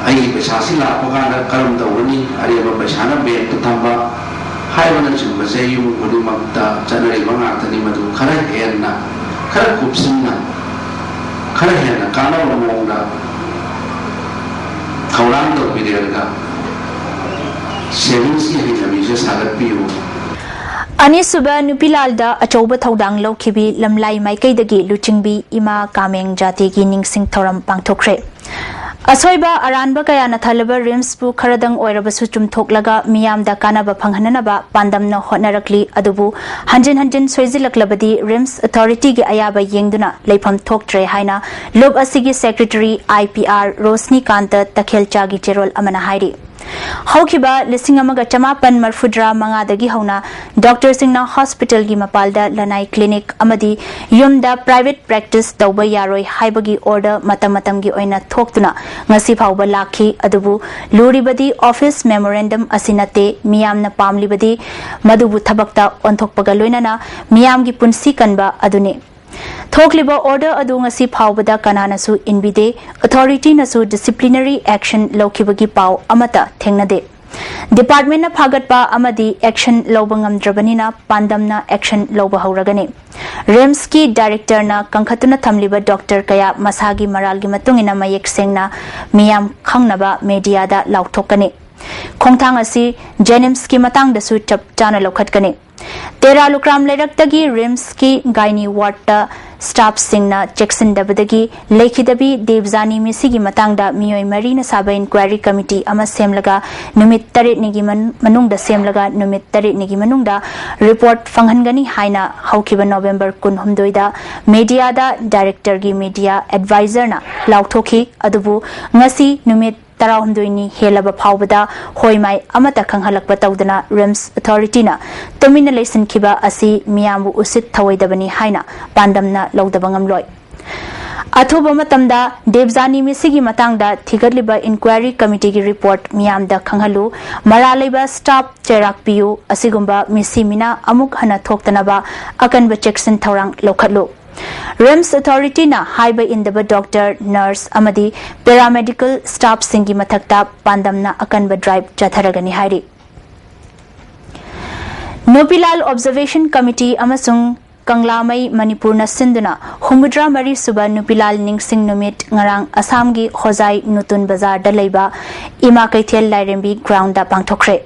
ꯑꯩꯒꯤ ꯄꯩꯁꯥꯁꯤ ꯂꯥꯛꯄ ꯀꯥꯟꯗ ꯀꯔꯝ ꯇꯧꯒꯅꯤ? ꯑꯔꯦꯝꯕ ꯄꯩꯁꯥꯅ ꯕꯦꯡꯛꯇ ꯊꯝꯕ ꯍꯥꯏꯕꯅꯆꯤꯡꯕꯁꯦ ꯌꯨꯝ ꯈꯨꯗꯤꯡꯃꯛꯇ ꯆꯠꯅꯔꯤꯕ ꯉꯥꯛꯇꯅꯤ꯫ ꯃꯗꯨ ꯈꯔ ꯍꯦꯟꯅ, ꯈꯔ ꯀꯨꯞꯁꯤꯟꯅ, ꯈꯔ ꯍꯦꯟꯅ ꯀꯥꯟꯅꯕ ꯃꯑꯣꯡꯗ ꯊꯧꯔꯥꯡ ꯇꯧꯕꯤꯔꯦꯔꯒ ꯁꯦꯚꯤꯡꯁꯀꯤ ꯍꯩꯅꯕꯤꯁꯦ ꯁꯥꯒꯠꯄꯤꯌꯨ꯫ ꯑꯅꯤꯁꯨꯕ ꯅꯨꯄꯤꯂꯥꯜꯗ ꯑꯆꯧꯕ ꯊꯧꯗꯥꯡ ꯂꯧꯈꯤꯕꯤ ꯂꯝꯂꯥꯏ ꯃꯥꯏꯀꯩꯗꯒꯤ ꯂꯨꯆꯤꯡꯕꯤ ꯏꯃꯥ ꯀꯥꯃꯦꯡ ꯖꯥꯇꯤꯒꯤ ꯅꯤꯡꯁꯤꯡ ꯊꯧꯔꯝ ꯄꯥꯡꯊꯣꯛꯈ꯭ꯔꯦ꯫ ꯑꯁꯣꯏꯕ ꯑꯔꯥꯟꯕ ꯀꯌꯥꯅ ꯊꯜꯂꯕ ꯔꯤꯝꯁꯄꯨ ꯈꯔꯗꯪ ꯑꯣꯏꯔꯕꯁꯨ ꯆꯨꯝꯊꯣꯛꯂꯒ ꯃꯤꯌꯥꯝꯗ ꯀꯥꯟꯅꯕ ꯐꯪꯍꯟꯅꯅꯕ ꯄꯥꯟꯗꯝꯅ ꯍꯣꯠꯅꯔꯛꯂꯤ꯫ ꯑꯗꯨꯕꯨ ꯍꯟꯖꯤꯟ ꯍꯟꯖꯤꯟ ꯁꯣꯏꯖꯤꯜꯂꯛꯂꯕꯗꯤ ꯔꯤꯝꯁ ꯑꯣꯊꯣꯔꯤꯇꯤꯒꯤ ꯑꯌꯥꯕ ꯌꯦꯡꯗꯨꯅ ꯂꯩꯐꯝ ꯊꯣꯛꯇ꯭ꯔꯦ ꯍꯥꯏꯅ ꯂꯨꯞ ꯑꯁꯤꯒꯤ ꯁꯦꯀ꯭ꯔꯦꯇꯔꯤ ꯑꯥꯏ ꯄꯤ ꯑꯥꯔ ꯔꯣꯁꯅꯤꯀꯥꯟꯇ ꯇꯈꯦꯜꯆꯥꯒꯤ ꯆꯦꯔꯣꯜ ꯑꯃꯅ ꯍꯥꯏꯔꯤ꯫ ꯍꯧꯈꯤꯕ ꯂꯤꯁꯤꯡ ꯑꯃꯒ ꯆꯃꯥꯄꯟ ꯃꯔꯐꯨꯇꯔꯥ ꯃꯉꯥꯗꯒꯤ ꯍꯧꯅ ꯗꯣꯛꯇꯔꯁꯤꯡꯅ ꯍꯣꯁꯄꯤꯇꯥꯜꯒꯤ ꯃꯄꯥꯜꯗ ꯂꯅꯥꯏ ꯀ꯭ꯂꯤꯅꯤꯛ ꯑꯃꯗꯤ ꯌꯨꯝꯗ ꯄ꯭ꯔꯥꯏꯚꯦꯠ ꯄ꯭ꯔꯦꯛꯇꯤꯁ ꯇꯧꯕ ꯌꯥꯔꯣꯏ ꯍꯥꯏꯕꯒꯤ ꯑꯣꯔꯗꯔ ꯃꯇꯝ ꯃꯇꯝꯒꯤ ꯑꯣꯏꯅ ꯊꯣꯛꯇꯨꯅ ꯉꯁꯤ ꯐꯥꯎꯕ ꯂꯥꯛꯈꯤ꯫ ꯑꯗꯨꯕꯨ ꯂꯨꯔꯤꯕꯗꯤ ꯑꯣꯐꯤꯁ ꯃꯦꯃꯣꯔꯦꯟꯗꯝ ꯑꯁꯤ ꯅꯠꯇꯦ꯫ ꯃꯤꯌꯥꯝꯅ ꯄꯥꯝꯂꯤꯕꯗꯤ ꯃꯗꯨꯕꯨ ꯊꯕꯛꯇ ꯑꯣꯟꯊꯣꯛꯄꯒ ꯂꯣꯏꯅꯅ ꯃꯤꯌꯥꯝꯒꯤ ꯄꯨꯟꯁꯤ ꯀꯟꯕ ꯑꯗꯨꯅꯤ꯫ ꯊꯣꯛꯂꯤꯕ ꯑꯣꯔꯗꯔ ꯑꯗꯨ ꯉꯁꯤ ꯐꯥꯎꯕꯗ ꯀꯅꯥꯅꯁꯨ ꯏꯟꯕꯤꯗꯦ꯫ ꯑꯣꯊꯣꯔꯤꯇꯤꯅꯁꯨ ꯗꯤꯁꯤꯄ꯭ꯂꯤꯅꯔꯤ ꯑꯦꯛꯁꯟ ꯂꯧꯈꯤꯕꯒꯤ ꯄꯥꯎ ꯑꯃꯠꯇ ꯊꯦꯡꯅꯗꯦ꯫ ꯗꯤꯄꯥꯔꯠꯃꯦꯟꯅ ꯐꯥꯒꯠꯄ ꯑꯃꯗꯤ ꯑꯦꯛꯁꯟ ꯂꯧꯕ ꯉꯝꯗ꯭ꯔꯕꯅꯤꯅ ꯄꯥꯟꯗꯝꯅ ꯑꯦꯛꯁꯟ ꯂꯧꯕ ꯍꯧꯔꯒꯅꯤ꯫ ꯔꯤꯝꯁꯀꯤ ꯗꯥꯏꯔꯦꯛꯇꯔꯅ ꯀꯟꯈꯠꯇꯨꯅ ꯊꯝꯂꯤꯕ ꯗꯣꯛꯇꯔ ꯀꯌꯥ ꯃꯁꯥꯒꯤ ꯃꯔꯥꯜꯒꯤ ꯃꯇꯨꯡ ꯏꯟꯅ ꯃꯌꯦꯛ ꯁꯦꯡꯅ ꯃꯤꯌꯥꯝ ꯈꯪꯅꯕ ꯃꯦꯗꯤꯌꯥꯗ ꯂꯥꯎꯊꯣꯛꯀꯅꯤ꯫ ꯈꯣꯡꯊꯥꯡ ꯑꯁꯤ ꯖꯦꯅꯤꯝꯁꯀꯤ ꯃꯇꯥꯡꯗꯁꯨ ꯆꯞ ꯆꯥꯅ ꯂꯧꯈꯠꯀꯅꯤ꯫ ꯇꯦꯔꯥ ꯂꯨꯀ꯭ꯔꯥꯝ ꯂꯩꯔꯛꯇꯒꯤ ꯔꯤꯝꯁꯀꯤ ꯒꯥꯏꯅꯤ ꯋꯥꯔꯗꯇ ꯁ꯭ꯇꯥꯐꯁꯤꯡꯅ ꯆꯦꯛꯁꯤꯟꯗꯕꯗꯒꯤ ꯂꯩꯈꯤꯗꯕꯤ ꯗꯦꯕꯖꯥꯅꯤ ꯃꯤꯁꯤꯒꯤ ꯃꯇꯥꯡꯗ ꯃꯤꯑꯣꯏ ꯃꯔꯤꯅ ꯁꯥꯕ ꯏꯟꯀ꯭ꯋꯥꯏꯔꯤ ꯀꯃꯤꯇꯤ ꯑꯃ ꯁꯦꯝꯂꯒ ꯅꯨꯃꯤꯠ ꯇꯔꯦꯠꯅꯤꯒꯤ ꯃꯅꯨꯡꯗ ꯁꯦꯝꯂꯒ ꯅꯨꯃꯤꯠ ꯇꯔꯦꯠꯅꯤꯒꯤ ꯃꯅꯨꯡꯗ ꯔꯤꯄꯣꯔꯠ ꯐꯪꯍꯟꯒꯅꯤ ꯍꯥꯏꯅ ꯍꯧꯈꯤꯕ ꯅꯣꯕꯦꯝꯕꯔ ꯀꯨꯟꯍꯨꯝꯗꯣꯏꯗ ꯃꯦꯗꯤꯌꯥꯗ ꯗꯥꯏꯔꯦꯛꯇꯔꯒꯤ ꯃꯦꯗꯤꯌꯥ ꯑꯦꯗꯚꯥꯏꯖꯔꯅ ꯂꯥꯎꯊꯣꯛꯈꯤ꯫ ꯑꯗꯨꯕꯨ ꯉꯁꯤ ꯅꯨꯃꯤꯠ ꯇꯔꯥꯍꯨꯝꯗꯣꯏꯅꯤ ꯍꯦꯜꯂꯕ ꯐꯥꯎꯕꯗ ꯍꯣꯏ ꯃꯥꯏ ꯑꯃꯠꯇ ꯈꯪꯍꯜꯂꯛꯄ ꯇꯧꯗꯅ ꯔꯤꯝꯁ ꯑꯣꯊꯣꯔꯤꯇꯤꯅ ꯇꯨꯃꯤꯟꯅ ꯂꯩꯁꯤꯟꯈꯤꯕ ꯑꯁꯤ ꯃꯤꯌꯥꯝꯕꯨ ꯎꯁꯤꯠ ꯊꯧꯑꯣꯏꯗꯕꯅꯤ ꯍꯥꯏꯅ ꯄꯥꯟꯗꯝꯅ ꯂꯧꯗꯕ ꯉꯝꯂꯣꯏ꯫ ꯑꯊꯨꯕ ꯃꯇꯝꯗ ꯗꯦꯕꯖꯥꯅꯤ ꯃꯤꯁꯤꯒꯤ ꯃꯇꯥꯡꯗ ꯊꯤꯒꯠꯂꯤꯕ ꯏꯟꯀ꯭ꯋꯥꯏꯔꯤ ꯀꯃꯤꯇꯤꯒꯤ ꯔꯤꯄꯣꯔꯠ ꯃꯤꯌꯥꯝꯗ ꯈꯪꯍꯜꯂꯨ꯫ ꯃꯔꯥꯜ ꯂꯩꯕ ꯁ꯭ꯇꯥꯐ ꯆꯩꯔꯥꯛ ꯄꯤꯌꯨ꯫ ꯑꯁꯤꯒꯨꯝꯕ ꯃꯤꯁꯤ ꯃꯤꯅꯥ ꯑꯃꯨꯛ ꯍꯟꯅ ꯊꯣꯛꯇꯅꯕ ꯑꯀꯟꯕ ꯆꯦꯛꯁꯤꯟ ꯊꯧꯔꯥꯡ ꯂꯧꯈꯠꯂꯨ꯫ ꯔꯤꯝꯁ ꯑꯣꯊꯣꯔꯤꯇꯤꯅ ꯍꯥꯏꯕ ꯏꯟꯗꯕ ꯗꯣꯛꯇꯔ, ꯅꯔꯁ ꯑꯃꯗꯤ ꯄꯦꯔꯥꯃꯦꯗꯤꯀꯦꯜ ꯁ꯭ꯇꯥꯐꯁꯤꯡꯒꯤ ꯃꯊꯛꯇ ꯄꯥꯟꯗꯝꯅ ꯑꯀꯟꯕ ꯗ꯭ꯔꯥꯏꯚ ꯆꯠꯊꯔꯒꯅꯤ ꯍꯥꯏꯔꯤ꯫ ꯅꯨꯄꯤꯂꯥꯜ ꯑꯣꯕꯖꯔꯕꯦꯁꯟ ꯀꯃꯤꯇꯤ ꯑꯃꯁꯨꯡ ꯀꯪꯂꯥꯃꯩ ꯃꯅꯤꯄꯨꯔꯅ ꯁꯤꯟꯗꯨꯅ ꯍꯨꯝꯐꯨꯇꯔꯥ ꯃꯔꯤ ꯁꯨꯕ ꯅꯨꯄꯤꯂꯥꯜ ꯅꯤꯡꯁꯤꯡ ꯅꯨꯃꯤꯠ ꯉꯔꯥꯡ ꯑꯁꯥꯝꯒꯤ ꯍꯣꯖꯥꯏ ꯅꯨꯇꯨꯟ ꯕꯖꯥꯔꯗ ꯂꯩꯕ ꯏꯃꯥ ꯀꯩꯊꯦꯜ ꯂꯥꯏꯔꯦꯝꯕꯤ ꯒ꯭ꯔꯥꯎꯟꯗ ꯄꯥꯡꯊꯣꯛꯈ꯭ꯔꯦ꯫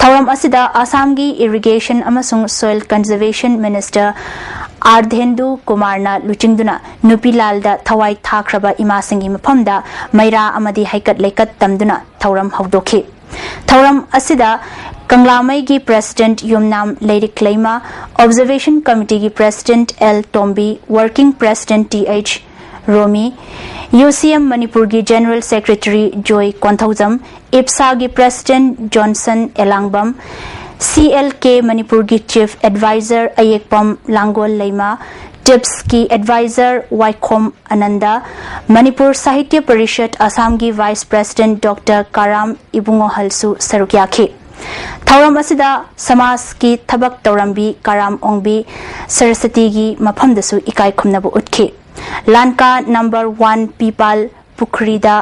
ꯊꯧꯔꯝ ꯑꯁꯤꯗ ꯑꯁꯥꯝꯒꯤ ꯏꯔꯤꯒꯦꯁꯟ ꯑꯃꯁꯨꯡ ꯁꯣꯏꯜ ꯀꯟꯖꯔꯕꯦꯁꯟ ꯃꯤꯅꯤꯁꯇꯔ ꯑꯥꯔꯙꯦꯟꯗꯨ ꯀꯨꯃꯥꯔꯅ ꯂꯨꯆꯤꯡꯗꯨꯅ ꯅꯨꯄꯤꯂꯥꯜꯗ ꯊꯋꯥꯏ ꯊꯥꯈ꯭ꯔꯕ ꯏꯃꯥꯁꯤꯡꯒꯤ ꯃꯐꯝꯗ ꯃꯩꯔꯥ ꯑꯃꯗꯤ ꯍꯩꯀꯠ ꯂꯩꯀꯠ ꯇꯝꯗꯨꯅ ꯊꯧꯔꯝ ꯍꯧꯗꯣꯛꯈꯤ꯫ ꯊꯧꯔꯝ ꯑꯁꯤꯗ ꯀꯪꯂꯥꯃꯩꯒꯤ ꯄ꯭ꯔꯦꯁꯤꯗꯦꯟꯠ ꯌꯨꯝꯅꯥꯝ ꯂꯩꯔꯤꯛ ꯂꯩꯃ, ꯑꯣꯕꯖꯔꯕꯦꯁꯟ ꯀꯃꯤꯇꯤꯒꯤ ꯄ꯭ꯔꯦꯁꯤꯗꯦꯟꯠ ꯑꯦꯜ ꯇꯣꯝꯕꯤ, ꯋꯔꯀꯤꯡ ꯄ꯭ꯔꯦꯁꯤꯗꯦꯟꯠ ꯇꯤ ꯑꯩꯆ ꯔꯣꯃꯤ, ꯌꯨ ꯁꯤ ꯑꯦꯝ ꯃꯅꯤꯄꯨꯔꯒꯤ ꯖꯦꯅꯔꯦꯜ ꯁꯦꯀ꯭ꯔꯦꯇꯔꯤ ꯖꯣꯏ ꯀꯣꯟꯊꯧꯖꯝ, ꯏꯞꯁꯥꯒꯤ ꯄ꯭ꯔꯦꯁꯤꯗꯦꯟꯠ ꯖꯣꯟꯁꯟ ꯑꯦꯂꯥꯡꯕꯝ, ꯁꯤ ꯑꯦꯜ ꯀꯦ ꯃꯅꯤꯄꯨꯔꯒꯤ ꯆꯤꯐ ꯑꯦꯗꯚꯥꯏꯖꯔ ꯑꯌꯦꯛꯄꯝ ꯂꯥꯡꯒꯣꯜ ꯂꯩꯃ, ꯇꯤꯞꯁꯀꯤ ꯑꯦꯗꯚꯥꯏꯖꯔ ꯋꯥꯏꯈꯣꯝ ꯑꯅꯟꯗ, ꯃꯅꯤꯄꯨꯔ ꯁꯥꯍꯤꯇ꯭ꯌ ꯄꯔꯤꯁꯠ ꯑꯁꯥꯝꯒꯤ ꯚꯥꯏꯁ ꯄ꯭ꯔꯦꯁꯤꯗꯦꯟꯠ ꯗꯣꯛꯇꯔ ꯀꯥꯔꯥꯝ ꯏꯕꯨꯡꯉꯣꯍꯜꯁꯨ ꯁꯔꯨꯛ ꯌꯥꯈꯤ꯫ ꯊꯧꯔꯝ ꯑꯁꯤꯗ ꯁꯃꯥꯖꯀꯤ ꯊꯕꯛ ꯇꯧꯔꯝꯕꯤ ꯀꯥꯔꯥꯝ ꯑꯣꯡꯕꯤ ꯁꯔꯁꯇꯤꯒꯤ ꯃꯐꯝꯗꯁꯨ ꯏꯀꯥꯏ ꯈꯨꯝꯅꯕ ꯎꯠꯈꯤ꯫ ꯂꯥꯟꯀꯥ ꯅꯝꯕꯔ ꯋꯥꯟ ꯄꯤꯄꯥꯜ ꯄꯨꯈ꯭ꯔꯤꯗ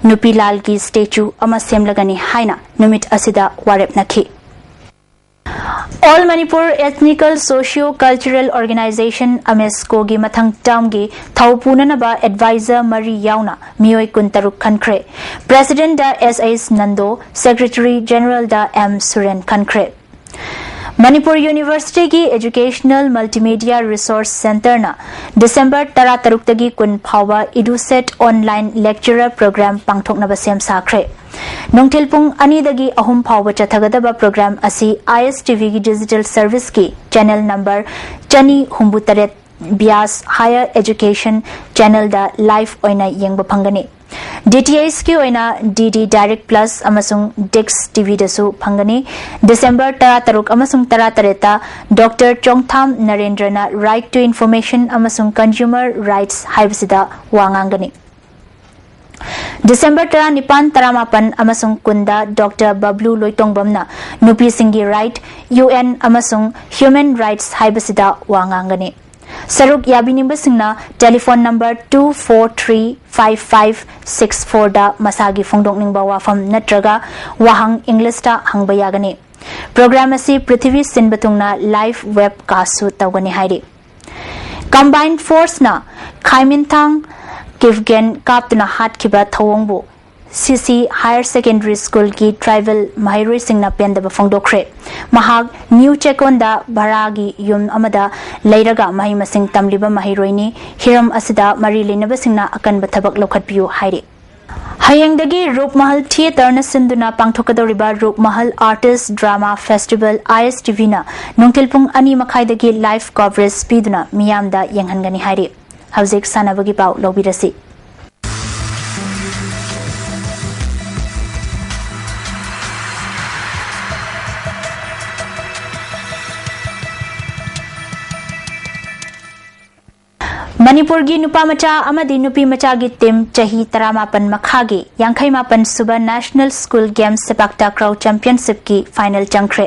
ꯅꯨꯄꯤ ꯂꯥꯜꯒꯤ ꯁ꯭ꯇꯦꯆꯨ ꯑꯃ ꯁꯦꯝꯂꯒꯅꯤ ꯍꯥꯏꯅ ꯅꯨꯃꯤꯠ ꯑꯁꯤꯗ ꯋꯥꯔꯦꯞꯅꯈꯤ꯫ All Manipur Ethnical Socio Cultural Organization, ꯑꯃꯦꯁꯀꯣꯒꯤ ꯃꯊꯪ ꯇꯔꯝꯒꯤ ꯊꯧ ꯄꯨꯅꯅꯕ ꯑꯦꯗꯚꯥꯏꯖꯔ ꯃꯔꯤ ꯌꯥꯎꯅ ꯃꯤꯑꯣꯏ ꯀꯨꯟꯇꯔꯨꯛ ꯈꯟꯈ꯭ꯔꯦ꯫ ꯄ꯭ꯔꯦꯁꯤꯗꯦꯟꯠꯗ ꯑꯦꯁ ꯑꯩꯆ ꯅꯟꯗꯣ, ꯁꯦꯀ꯭ꯔꯦꯇꯔꯤ ꯖꯦꯅꯔꯦꯜꯗ ꯑꯦꯝ ꯁꯨꯔꯦꯟ ꯈꯟꯈ꯭ꯔꯦ꯫ ꯃꯅꯤꯄꯨꯔ ꯌꯨꯅꯤꯚꯔꯁꯤꯇꯤꯒꯤ ꯑꯦꯖꯨꯀꯦꯁꯅꯦꯜ ꯃꯜꯇꯤꯃꯦꯗꯤꯌꯥ ꯔꯤꯁꯣꯔꯁ ꯁꯦꯟꯇꯔꯅ ꯗꯤꯁꯦꯝꯕꯔ ꯇꯔꯥꯇꯔꯨꯛꯇꯒꯤ ꯀꯨꯟ ꯐꯥꯎꯕ ꯏꯗꯨꯁꯦꯠ ꯑꯣꯟꯂꯥꯏꯟ ꯂꯦꯛꯆꯔꯔ ꯄ꯭ꯔꯣꯒ꯭ꯔꯥꯝ ꯄꯥꯡꯊꯣꯛꯅꯕ ꯁꯦꯝ ꯁꯥꯈ꯭ꯔꯦ꯫ ꯅꯨꯡꯊꯤꯜ ꯄꯨꯡ ꯑꯅꯤꯗꯒꯤ ꯑꯍꯨꯝ ꯐꯥꯎꯕ ꯆꯠꯊꯒꯗꯕ ꯄ꯭ꯔꯣꯒ꯭ꯔꯥꯝ ꯑꯁꯤ ꯑꯥꯏ ꯑꯦꯁ ꯇꯤ ꯚꯤꯒꯤ ꯗꯤꯖꯤꯇꯦꯜ ꯁꯔꯚꯤꯁꯀꯤ ꯆꯦꯅꯦꯜ ꯅꯝꯕꯔ ꯆꯅꯤ ꯍꯨꯝꯐꯨ ꯇꯔꯦꯠ ꯕꯤꯌꯥꯁ ꯍꯥꯌꯔ ꯑꯦꯖꯨꯀꯦꯁꯟ ꯆꯦꯅꯦꯜꯗ ꯂꯥꯏꯚ ꯑꯣꯏꯅ ꯌꯦꯡꯕ ꯐꯪꯒꯅꯤ꯫ ꯗꯤ ꯇꯤ ꯑꯩꯆꯀꯤ ꯑꯣꯏꯅ ꯗꯤ ꯗꯤ ꯗꯥꯏꯔꯦꯛ ꯄ꯭ꯂꯁ ꯑꯃꯁꯨꯡ ꯗꯤꯛꯁ ꯇꯤ ꯚꯤꯗꯁꯨ ꯐꯪꯒꯅꯤ꯫ ꯗꯤꯁꯦꯝꯕꯔ ꯇꯔꯥꯇꯔꯨꯛ ꯑꯃꯁꯨꯡ ꯇꯔꯥꯇꯔꯦꯠꯇ ꯗꯣꯛꯇꯔ ꯆꯣꯡꯊꯥꯝ ꯅꯔꯦꯟꯗ꯭ꯔꯅ ꯔꯥꯏꯠ ꯇꯨ ꯏꯟꯐꯣꯔꯃꯦꯁꯟ ꯑꯃꯁꯨꯡ ꯀꯟꯖꯨꯃꯔ ꯔꯥꯏꯠꯁ ꯍꯥꯏꯕꯁꯤꯗ ꯋꯥ ꯉꯥꯡꯒꯅꯤ꯫ ꯗꯤꯁꯦꯝꯕꯔ ꯇꯔꯥꯅꯤꯄꯥꯟ, ꯇꯔꯥꯃꯥꯄꯟ ꯑꯃꯁꯨꯡ ꯀꯨꯟꯗ ꯗꯣꯛꯇꯔ ꯕꯕ꯭ꯂꯨ ꯂꯣꯏꯇꯣꯡꯕꯝꯅ ꯅꯨꯄꯤꯁꯤꯡꯒꯤ ꯔꯥꯏꯠ, ꯌꯨ ꯑꯦꯟ ꯑꯃꯁꯨꯡ ꯍ꯭ꯌꯨꯃꯦꯟ ꯔꯥꯏꯠꯁ ꯍꯥꯏꯕꯁꯤꯗ ꯋꯥ ꯉꯥꯡꯒꯅꯤ꯫ ꯁꯔꯨꯛ ꯌꯥꯕꯤꯅꯤꯡꯕꯁꯤꯡꯅ telephone number two four three five five six ꯐꯣꯔꯗ ꯃꯁꯥꯒꯤ ꯐꯣꯡꯗꯣꯛꯅꯤꯡꯕ ꯋꯥꯐꯝ ꯅꯠꯇ꯭ꯔꯒ ꯋꯥꯍꯪ ꯏꯪꯂꯤꯁꯇ ꯍꯪꯕ ꯌꯥꯒꯅꯤ꯫ ꯄ꯭ꯔꯣꯒ꯭ꯔꯥꯝ ꯑꯁꯤ ꯄ꯭ꯔꯤꯊꯤꯕꯤ ꯁꯤꯟꯕ ꯊꯨꯡꯅ ꯂꯥꯏꯚ ꯋꯦꯕ ꯀꯥꯁꯁꯨ ꯇꯧꯒꯅꯤ ꯍꯥꯏꯔꯤ꯫ ꯀꯝꯕꯥꯏꯟ ꯐꯣꯔꯁꯅ ꯈꯥꯏꯃꯤꯟꯊꯥꯡ ꯀꯤꯐꯒꯦꯟ ꯀꯥꯞꯇꯨꯅ ꯍꯥꯠꯈꯤꯕ ꯊꯧꯑꯣꯡꯕꯨ ꯁꯤ ꯁꯤ ꯍꯥꯌꯔ ꯁꯦꯀꯦꯟꯗꯔꯤ ꯁ꯭ꯀꯨꯜꯒꯤ ꯇ꯭ꯔꯥꯏꯕꯦꯜ ꯃꯍꯩꯔꯣꯏꯁꯤꯡꯅ ꯄꯦꯟꯗꯕ ꯐꯣꯡꯗꯣꯛꯈ꯭ꯔꯦ꯫ ꯃꯍꯥꯛ ꯅ꯭ꯌꯨ ꯆꯦꯀꯣꯟꯗ ꯚꯔꯥꯒꯤ ꯌꯨꯝ ꯑꯃꯗ ꯂꯩꯔꯒ ꯃꯍꯩ ꯃꯁꯤꯡ ꯇꯝꯂꯤꯕ ꯃꯍꯩꯔꯣꯏꯅꯤ꯫ ꯍꯤꯔꯝ ꯑꯁꯤꯗ ꯃꯔꯤ ꯂꯩꯅꯕꯁꯤꯡꯅ ꯑꯀꯟꯕ ꯊꯕꯛ ꯂꯧꯈꯠꯄꯤꯌꯨ ꯍꯥꯏꯔꯤ꯫ ꯍꯌꯦꯡꯗꯒꯤ ꯔꯨꯞꯃꯍꯜ ꯊꯤꯌꯦꯇꯔꯅ ꯁꯤꯟꯗꯨꯅ ꯄꯥꯡꯊꯣꯛꯀꯗꯧꯔꯤꯕ ꯔꯨꯞꯃꯍꯜ ꯑꯥꯔꯇꯤꯁ ꯗ꯭ꯔꯃꯥ ꯐꯦꯁꯇꯤꯚꯦꯜ ꯑꯥꯏ ꯑꯦꯁ ꯇꯤ ꯚꯤꯅ ꯅꯨꯡꯊꯤꯜ ꯄꯨꯡ ꯑꯅꯤ ꯃꯈꯥꯏꯗꯒꯤ ꯂꯥꯏꯚ ꯀꯣꯚꯔꯦꯖ ꯄꯤꯗꯨꯅ ꯃꯤꯌꯥꯝꯗ ꯌꯦꯡꯍꯟꯒꯅꯤ ꯍꯥꯏꯔꯤ꯫ ꯍꯧꯖꯤꯛ ꯁꯥꯟꯅꯕꯒꯤ ꯄꯥꯎ ꯂꯧꯕꯤꯔꯁꯤ꯫ ꯃꯅꯤꯄꯨꯔꯒꯤ ꯅꯨꯄꯥ ꯃꯆꯥ ꯑꯃꯗꯤ ꯅꯨꯄꯤ ꯃꯆꯥꯒꯤ ꯇꯤꯝ ꯆꯍꯤ ꯇꯔꯥꯃꯥꯄꯟ ꯃꯈꯥꯒꯤ ꯌꯥꯡꯈꯩ ꯃꯥꯄꯟ ꯁꯨꯕ ꯅꯦꯁꯅꯦꯜ ꯁ꯭ꯀꯨꯜ ꯒꯦꯝꯁ ꯁꯦꯄꯥꯛ ꯇꯥꯀ꯭ꯔꯥꯎ ꯆꯦꯝꯄꯤꯌꯟꯁꯤꯞꯀꯤ ꯐꯥꯏꯅꯦꯜ ꯆꯪꯈ꯭ꯔꯦ꯫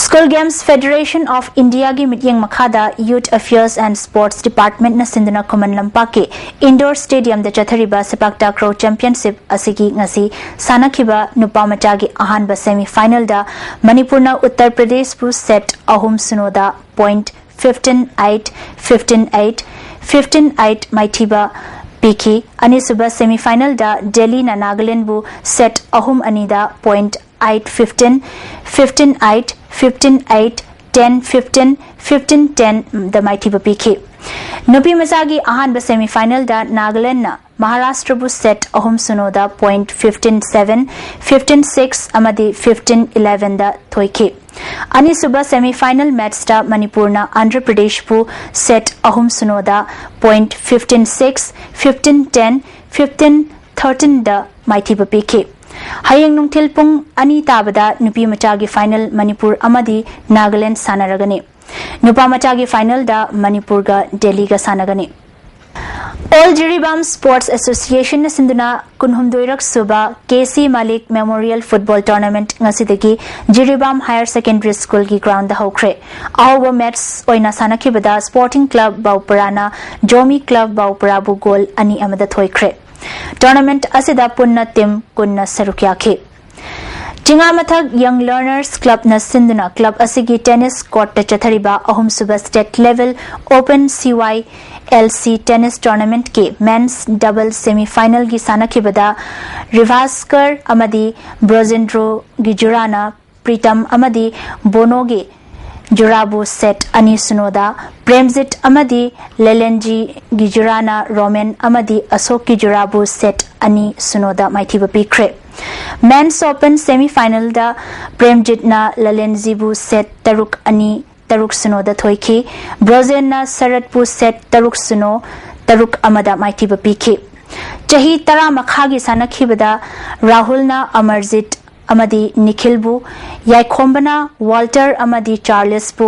School Games Federation of India ꯒꯤ ꯃꯤꯠꯌꯦꯡ ꯃꯈꯥꯗ Youth Affairs and Sports Department ꯅ ꯁꯤꯟꯗꯨꯅ ꯈꯨꯃꯟ ꯂꯝꯄꯥꯛꯀꯤ Indoor Stadium ꯗ ꯆꯠꯊꯔꯤꯕ ꯁꯦꯄꯥꯛ ꯇꯥꯀ꯭ꯔꯣ Championship ꯑꯁꯤꯒꯤ ꯉꯁꯤ ꯁꯥꯟꯅꯈꯤꯕ ꯅꯨꯄꯥ ꯃꯆꯥꯒꯤ ꯑꯍꯥꯟꯕ semi final ꯗ ꯃꯅꯤꯄꯨꯔꯅ ꯎꯠꯇꯔ ꯄ꯭ꯔꯗꯦꯁꯄꯨ set ꯑꯍꯨꯝ ꯁꯤꯅꯣꯗ point fifteen eight, fifteen eight, fifteen eight ꯃꯥꯏꯊꯤꯕ ꯄꯤꯈꯤ꯫ ꯑꯅꯤꯁꯨꯕ semi final ꯗ ꯗꯦꯜꯂꯤꯅ ꯅꯥꯒꯥꯂꯦꯟꯕꯨ set ꯑꯍꯨꯝ ꯑꯅꯤꯗ point eight fifteen, fifteen eight, fifteen eight, ten fifteen, fifteen ten ꯗ ꯃꯥꯏꯊꯤꯕ ꯄꯤꯈꯤ꯫ ꯅꯨꯄꯤ ꯃꯆꯥꯒꯤ ꯑꯍꯥꯟꯕ semi final ꯗ ꯅꯥꯒꯥꯂꯦꯟꯅ ꯃꯍꯥꯔꯥꯁꯇ꯭ꯔꯕꯨ set ꯑꯍꯨꯝ ꯁꯤꯅꯣꯗ point fifteen seven, fifteen six ꯑꯃꯗꯤ fifteen eleven ꯗ ꯊꯣꯏꯈꯤ꯫ ꯑꯅꯤꯁꯨꯕ semi final match ꯇ ꯃꯅꯤꯄꯨꯔꯅ ꯑꯟꯙ꯭ꯔ ꯄ꯭ꯔꯗꯦꯁꯄꯨ set ꯑꯍꯨꯝ ꯁꯤꯅꯣꯗ point fifteen six, fifteen ten, fifteen thirteen ꯗ ꯃꯥꯏꯊꯤꯕ ꯄꯤꯈꯤ꯫ ꯍꯌꯦꯡ ꯅꯨꯡꯊꯤꯜ ꯄꯨꯡ ꯑꯅꯤ ꯇꯥꯕꯗ ꯅꯨꯄꯤ ꯃꯆꯥꯒꯤ final ꯃꯅꯤꯄꯨꯔ ꯑꯃꯗꯤ ꯅꯥꯒꯥꯂꯦꯟ ꯁꯥꯟꯅꯔꯒꯅꯤ꯫ ꯅꯨꯄꯥ ꯃꯆꯥꯒꯤ final ꯗ ꯃꯅꯤꯄꯨꯔꯒ ꯗꯦꯜꯂꯤꯒ ꯁꯥꯟꯅꯒꯅꯤ꯫ All Jiribam Sports Association ꯅ ꯁꯤꯟꯗꯨꯅ ꯀꯨꯟꯍꯨꯝꯗꯣꯏꯔꯛ ꯁꯨꯕ ꯀꯦ ꯁꯤ ꯃꯥꯂꯤꯛ Memorial Football Tournament ꯉꯁꯤꯗꯒꯤ ꯖꯤꯔꯤꯕꯥꯝ Higher Secondary School ꯒꯤ ground ꯗ ꯍꯧꯈ꯭ꯔꯦ꯫ ꯑꯍꯧꯕ match ꯑꯣꯏꯅ ꯁꯥꯟꯅꯈꯤꯕꯗ Sporting Club ꯕꯥꯎꯄꯔꯥꯅ Zomi Club ꯕꯥꯎꯄꯔꯥꯕꯨ goal ꯑꯅꯤ ꯑꯃꯗ ꯊꯣꯏꯈ꯭ꯔꯦ꯫ Tournament ꯑꯁꯤꯗ ꯄꯨꯟꯅ team ꯀꯨꯟꯅ ꯁꯔꯨꯛ ꯌꯥꯈꯤ꯫ ꯆꯤꯉꯥꯃꯊꯛ Young Learners Club ꯅ ꯁꯤꯟꯗꯨꯅ club ꯑꯁꯤꯒꯤ tennis court ꯇ ꯆꯠꯊꯔꯤꯕ ꯑꯍꯨꯝꯁꯨꯕ state level Open C Y L C tennis tournament ꯀꯤ men's double semi final ꯒꯤ ꯁꯥꯟꯅꯈꯤꯕꯗ ꯔꯤꯚꯥꯁꯀꯔ ꯑꯃꯗꯤ ꯕ꯭ꯔꯣꯖꯦꯟꯗ꯭ꯔꯣ ꯒꯤ ꯖꯨꯔꯥꯅ ꯄ꯭ꯔꯤꯇꯝ ꯑꯃꯗꯤ ꯕꯣꯅꯣꯒꯤ ꯖꯨꯔꯥꯕꯨ set ꯑꯅꯤ ꯁꯤꯅꯣꯗ, ꯄ꯭ꯔꯦꯝꯖꯤꯠ ꯑꯃꯗꯤ ꯂꯦꯂꯦꯟꯖꯤ ꯒꯤ ꯖꯨꯔꯥꯅ ꯔꯣꯃꯦꯟ ꯑꯃꯗꯤ ꯑꯁꯣꯛꯀꯤ ꯖꯨꯔꯥꯕꯨ set ꯑꯅꯤ ꯁꯤꯅꯣꯗ ꯃꯥꯏꯊꯤꯕ ꯄꯤꯈ꯭ꯔꯦ꯫ Men's Open semi final ꯗ ꯄ꯭ꯔꯦꯝꯖꯤꯠꯅ ꯂꯦꯂꯦꯟꯖꯤꯕꯨ set ꯇꯔꯨꯛ ꯑꯅꯤ, ꯇꯔꯨꯛ ꯁꯤꯅꯣꯗ ꯊꯣꯏꯈꯤ꯫ ꯕ꯭ꯔꯣꯖꯦꯟꯅ ꯁꯔꯠꯄꯨ set ꯇꯔꯨꯛ ꯁꯤꯅꯣ, ꯇꯔꯨꯛ ꯑꯃꯗ ꯃꯥꯏꯊꯤꯕ ꯄꯤꯈꯤ꯫ ꯆꯍꯤ ꯇꯔꯥ ꯃꯈꯥꯒꯤ ꯁꯥꯟꯅꯈꯤꯕꯗ ꯔꯥꯍꯨꯜꯅ ꯑꯃꯔꯖꯤꯠ ꯑꯃꯗꯤ ꯅꯤꯈꯤꯜꯕꯨ, ꯌꯥꯏꯈꯣꯝꯕꯅ ꯋꯥꯜꯇꯔ ꯑꯃꯗꯤ ꯆꯥꯔꯂꯤꯁꯄꯨ,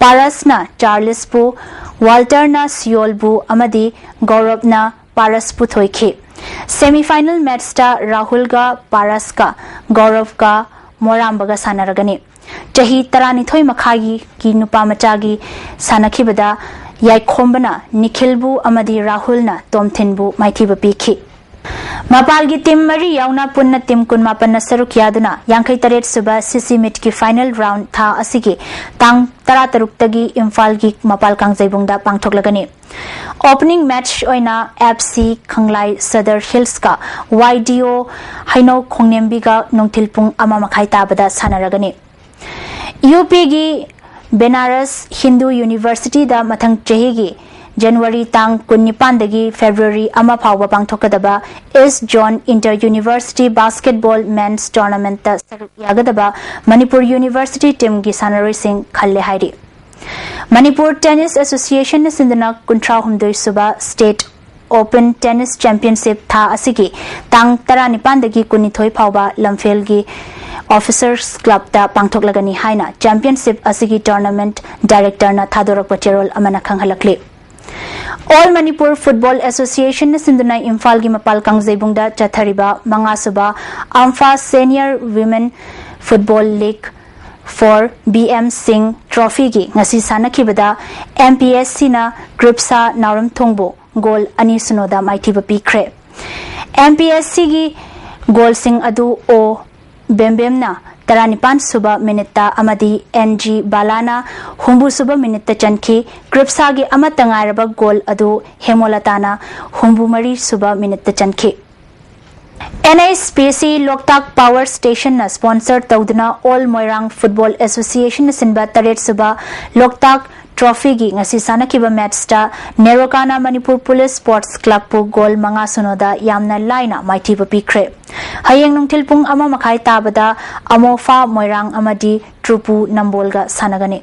ꯄꯥꯔꯁꯅ ꯆꯥꯔꯂꯤꯁꯄꯨ, ꯋꯥꯜꯇꯔꯅ ꯁꯤꯌꯣꯜꯕꯨ ꯑꯃꯗꯤ ꯒꯧꯔꯕꯅ ꯄꯥꯔꯁꯄꯨ ꯊꯣꯏꯈꯤ꯫ Semi final match ꯇ ꯔꯥꯍꯨꯜꯒ ꯄꯥꯔꯁꯀ ꯒꯧꯔꯕꯀ ꯃꯣꯔꯥꯝꯕꯒ ꯁꯥꯟꯅꯔꯒꯅꯤ꯫ ꯆꯍꯤ ꯇꯔꯥꯅꯤꯊꯣꯏ ꯃꯈꯥꯏꯒꯤ ꯅꯨꯄꯥ ꯃꯆꯥꯒꯤ ꯁꯥꯟꯅꯈꯤꯕꯗ ꯌꯥꯏꯈꯣꯝꯕꯅ ꯅꯤꯈꯤꯜꯕꯨ ꯑꯃꯗꯤ ꯔꯥꯍꯨꯜꯅ ꯇꯣꯝꯊꯤꯟꯕꯨ ꯃꯥꯏꯊꯤꯕ ꯄꯤꯈꯤ꯫ ꯃꯄꯥꯜꯒꯤ ꯇꯤꯝ ꯃꯔꯤ ꯌꯥꯎꯅ ꯄꯨꯟꯅ ꯇꯤꯝ ꯀꯨꯟꯃꯥꯄꯟꯅ ꯁꯔꯨꯛ ꯌꯥꯗꯨꯅ ꯌꯥꯡꯈꯩ ꯇꯔꯦꯠ ꯁꯨꯕ ꯁꯤꯁꯤ ꯃꯤꯠꯀꯤ ꯐꯥꯏꯅꯦꯜ ꯔꯥꯎꯟ ꯊꯥ ꯑꯁꯤꯒꯤ ꯇꯥꯡ ꯇꯔꯥꯇꯔꯨꯛꯇꯒꯤ ꯏꯝꯐꯥꯜꯒꯤ ꯃꯄꯥꯜ ꯀꯥꯡꯖꯩꯕꯨꯡꯗ ꯄꯥꯡꯊꯣꯛꯂꯒꯅꯤ꯫ ꯑꯣꯄꯅꯤꯡ ꯃꯦꯆ ꯑꯣꯏꯅ ꯑꯦꯐ ꯁꯤ ꯈꯪꯂꯥꯏ ꯁꯗꯔ ꯍꯤꯜꯁꯀ ꯋꯥꯏ ꯗꯤ ꯑꯣ ꯍꯩꯅꯧ ꯈꯣꯡꯅꯦꯝꯕꯤꯒ ꯅꯨꯡꯊꯤꯜ ꯄꯨꯡ ꯑꯃ ꯃꯈꯥꯏ ꯇꯥꯕꯗ ꯁꯥꯟꯅꯔꯒꯅꯤ꯫ ꯌꯨ ꯄꯤꯒꯤ ꯕꯦꯅꯥꯔꯁ ꯍꯤꯟꯗꯨ ꯌꯨꯅꯤꯚꯔꯁꯤꯇꯤꯗ ꯃꯊꯪ ꯆꯍꯤꯒꯤ ꯖꯅꯋꯥꯔꯤ ꯇꯥꯡ ꯀꯨꯟꯅꯤꯄꯥꯟꯗꯒꯤ ꯐꯦꯕ꯭ꯔꯨꯋꯥꯔꯤ ꯑꯃ ꯐꯥꯎꯕ ꯄꯥꯡꯊꯣꯛꯀꯗꯕ ꯏꯁ ꯖꯣꯟ ꯏꯟꯇꯔ ꯌꯨꯅꯤꯚꯔꯁꯤꯇꯤ ꯕꯥꯁꯀꯦꯠꯕꯣꯜ ꯃꯦꯟꯁ ꯇꯣꯔꯅꯥꯃꯦꯟꯠꯇ ꯁꯔꯨꯛ ꯌꯥꯒꯗꯕ ꯃꯅꯤꯄꯨꯔ ꯌꯨꯅꯤꯚꯔꯁꯤꯇꯤ ꯇꯤꯝꯒꯤ ꯁꯥꯟꯅꯔꯣꯏꯁꯤꯡ ꯈꯜꯂꯦ ꯍꯥꯏꯔꯤ꯫ ꯃꯅꯤꯄꯨꯔ ꯇꯦꯅꯤꯁ ꯑꯦꯁꯣꯁꯤꯌꯦꯁꯟꯅ ꯁꯤꯟꯗꯨꯅ ꯀꯨꯟꯊ꯭ꯔꯥ ꯍꯨꯝꯗꯣꯏ ꯁꯨꯕ ꯁ꯭ꯇꯦꯠ ꯑꯣꯄꯟ ꯇꯦꯅꯤꯁ ꯆꯦꯝꯄꯤꯌꯟꯁꯤꯞ ꯊꯥ ꯑꯁꯤꯒꯤ ꯇꯥꯡ ꯇꯔꯥꯅꯤꯄꯥꯟꯗꯒꯤ ꯀꯨꯟꯅꯤꯊꯣꯏ ꯐꯥꯎꯕ ꯂꯝꯐꯦꯜꯒꯤ ꯑꯣꯐꯤꯁꯔꯁ ꯀ꯭ꯂꯕꯇ ꯄꯥꯡꯊꯣꯛꯂꯒꯅꯤ ꯍꯥꯏꯅ ꯆꯦꯝꯄꯤꯌꯟꯁꯤꯞ ꯑꯁꯤꯒꯤ ꯇꯣꯔꯅꯥꯃꯦꯟꯠ ꯗꯥꯏꯔꯦꯛꯇꯔꯅ ꯊꯥꯗꯣꯔꯛꯄ ꯆꯦꯔꯣꯜ ꯑꯃꯅ ꯈꯪꯍꯜꯂꯛꯂꯤ꯫ ꯑꯣꯜ ꯃꯅꯤꯄꯨꯔ ꯐꯨꯠꯕꯣꯜ ꯑꯦꯁꯣꯁꯤꯌꯦꯁꯟꯅ ꯁꯤꯟꯗꯨꯅ ꯏꯝꯐꯥꯜꯒꯤ ꯃꯄꯥꯜ ꯀꯥꯡꯖꯩꯕꯨꯡꯗ ꯆꯠꯊꯔꯤꯕ ꯃꯉꯥꯁꯨꯕ ꯑꯝꯐꯥ senior women football league for B M Singh ꯇ꯭ꯔꯣꯐꯤꯒꯤ ꯉꯁꯤ ꯁꯥꯟꯅꯈꯤꯕꯗ ꯑꯦꯝ ꯄꯤ ꯑꯦꯁ ꯁꯤꯅ ꯀ꯭ꯔꯤꯞꯁꯥ ꯅꯥꯎꯔꯝꯊꯣꯡꯕꯨ ꯒꯣꯜ ꯑꯅꯤ ꯁꯤꯅꯣꯗ ꯃꯥꯏꯊꯤꯕ ꯄꯤꯈ꯭ꯔꯦ꯫ ꯑꯦꯝ ꯄꯤ ꯑꯦꯁ ꯁꯤꯒꯤ ꯒꯣꯜꯁꯤꯡ ꯑꯗꯨ ꯑꯣ ꯕꯦꯝꯕꯦꯝꯅ ꯇꯔꯥꯅꯤꯄꯥꯟ ꯁꯨꯕ ꯃꯤꯅꯤꯠꯇ ꯑꯃꯗꯤ ꯑꯦꯟ ꯖꯤ ꯕꯥꯂꯥꯅ ꯍꯨꯝꯐꯨ ꯁꯨꯕ ꯃꯤꯅꯤꯠꯇ ꯆꯟꯈꯤ꯫ ꯀ꯭ꯔꯤꯞꯁꯥꯒꯤ ꯑꯃꯠꯇ ꯉꯥꯏꯔꯕ ꯒꯣꯜ ꯑꯗꯨ ꯍꯦꯃꯣꯂꯇꯥꯅ ꯍꯨꯝꯐꯨ ꯃꯔꯤ ꯁꯨꯕ ꯃꯤꯅꯤꯠꯇ ꯆꯟꯈꯤ꯫ ꯑꯦꯟ ꯑꯩꯆ ꯄꯤ ꯁꯤ ꯂꯣꯛꯇꯥꯛ ꯄꯥꯋꯔ ꯁ꯭ꯇꯦꯁꯟꯅ ꯁ꯭ꯄꯣꯟꯁꯔ ꯇꯧꯗꯨꯅ ꯑꯣꯜ ꯃꯣꯏꯔꯥꯡ ꯐꯨꯠꯕꯣꯜ ꯑꯦꯁꯣꯁꯤꯌꯦꯁꯟꯅ ꯁꯤꯟꯕ ꯇꯔꯦꯠ ꯁꯨꯕ ꯂꯣꯛꯇꯥꯛ ꯇ꯭ꯔꯣꯐꯤꯒꯤ ꯉꯁꯤ ꯁꯥꯟꯅꯈꯤꯕ ꯃꯦꯠꯁꯇ ꯅꯦꯔꯣꯀꯥꯅ ꯃꯅꯤꯄꯨꯔ ꯄꯨꯂꯤꯁ ꯁ꯭ꯄꯣꯔꯠꯁ ꯀ꯭ꯂꯕꯄꯨ ꯒꯣꯜ ꯃꯉꯥ ꯁꯤꯅꯣꯗ ꯌꯥꯝꯅ ꯂꯥꯏꯅ ꯃꯥꯏꯊꯤꯕ ꯄꯤꯈ꯭ꯔꯦ꯫ ꯍꯌꯦꯡ ꯅꯨꯡꯊꯤꯜ ꯄꯨꯡ ꯑꯃ ꯃꯈꯥꯏ ꯇꯥꯕꯗ ꯑꯃꯣꯐꯥ ꯃꯣꯏꯔꯥꯡ ꯑꯃꯗꯤ ꯇ꯭ꯔꯨꯄꯨ ꯅꯝꯕꯣꯜꯒ ꯁꯥꯟꯅꯒꯅꯤ꯫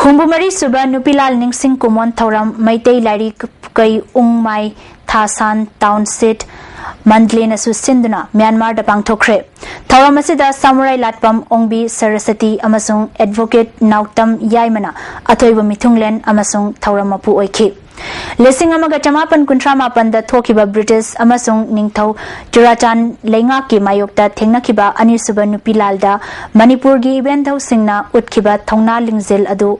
ꯍꯨꯝꯐꯨ ꯃꯔꯤ ꯁꯨꯕ ꯅꯨꯄꯤꯂꯥꯜ ꯅꯤꯡꯁꯤꯡ ꯀꯨꯃꯣꯟ ꯊꯧꯔꯝ ꯃꯩꯇꯩ ꯂꯥꯏꯔꯤꯛ ꯀꯩ ꯎꯪꯃꯥꯏ ꯊꯥꯁꯥꯟ ꯇꯥꯎꯟꯁꯤꯠ ꯃꯟꯗꯂꯦꯅꯁꯨ ꯁꯤꯟꯗꯨꯅ ꯃ꯭ꯌꯥꯟꯃꯥꯔꯗ ꯄꯥꯡꯊꯣꯛꯈ꯭ꯔꯦ꯫ ꯊꯧꯔꯝ ꯑꯁꯤꯗ ꯁꯥꯃꯨꯔꯥꯏ ꯂꯥꯠꯄꯝ ꯑꯣꯡꯕꯤ ꯁꯔꯁꯇꯤ ꯑꯃꯁꯨꯡ ꯑꯦꯗꯚꯣꯀꯦꯠ ꯅꯥꯎꯇꯝ ꯌꯥꯏꯃꯅ ꯑꯊꯣꯏꯕ ꯃꯤꯊꯨꯡꯂꯦꯟ ꯑꯃꯁꯨꯡ ꯊꯧꯔꯝ ꯃꯄꯨ ꯑꯣꯏꯈꯤ꯫ ꯂꯤꯁꯤꯡ ꯑꯃꯒ ꯆꯃꯥꯄꯟ ꯀꯨꯟꯊ꯭ꯔꯥ ꯃꯥꯄꯟꯗ ꯊꯣꯛꯈꯤꯕ ꯕ꯭ꯔꯤꯇꯤꯁ ꯑꯃꯁꯨꯡ ꯅꯤꯡꯊꯧ ꯆꯨꯔꯥꯆꯥꯟ ꯂꯩꯉꯥꯛꯀꯤ ꯃꯥꯌꯣꯛꯇ ꯊꯦꯡꯅꯈꯤꯕ ꯑꯅꯤꯁꯨꯕ ꯅꯨꯄꯤ ꯂꯥꯜꯗ ꯃꯅꯤꯄꯨꯔꯒꯤ ꯏꯕꯦꯟꯙꯧꯁꯤꯡꯅ ꯎꯠꯈꯤꯕ ꯊꯧꯅꯥ ꯂꯤꯡꯖꯦꯜ ꯑꯗꯨ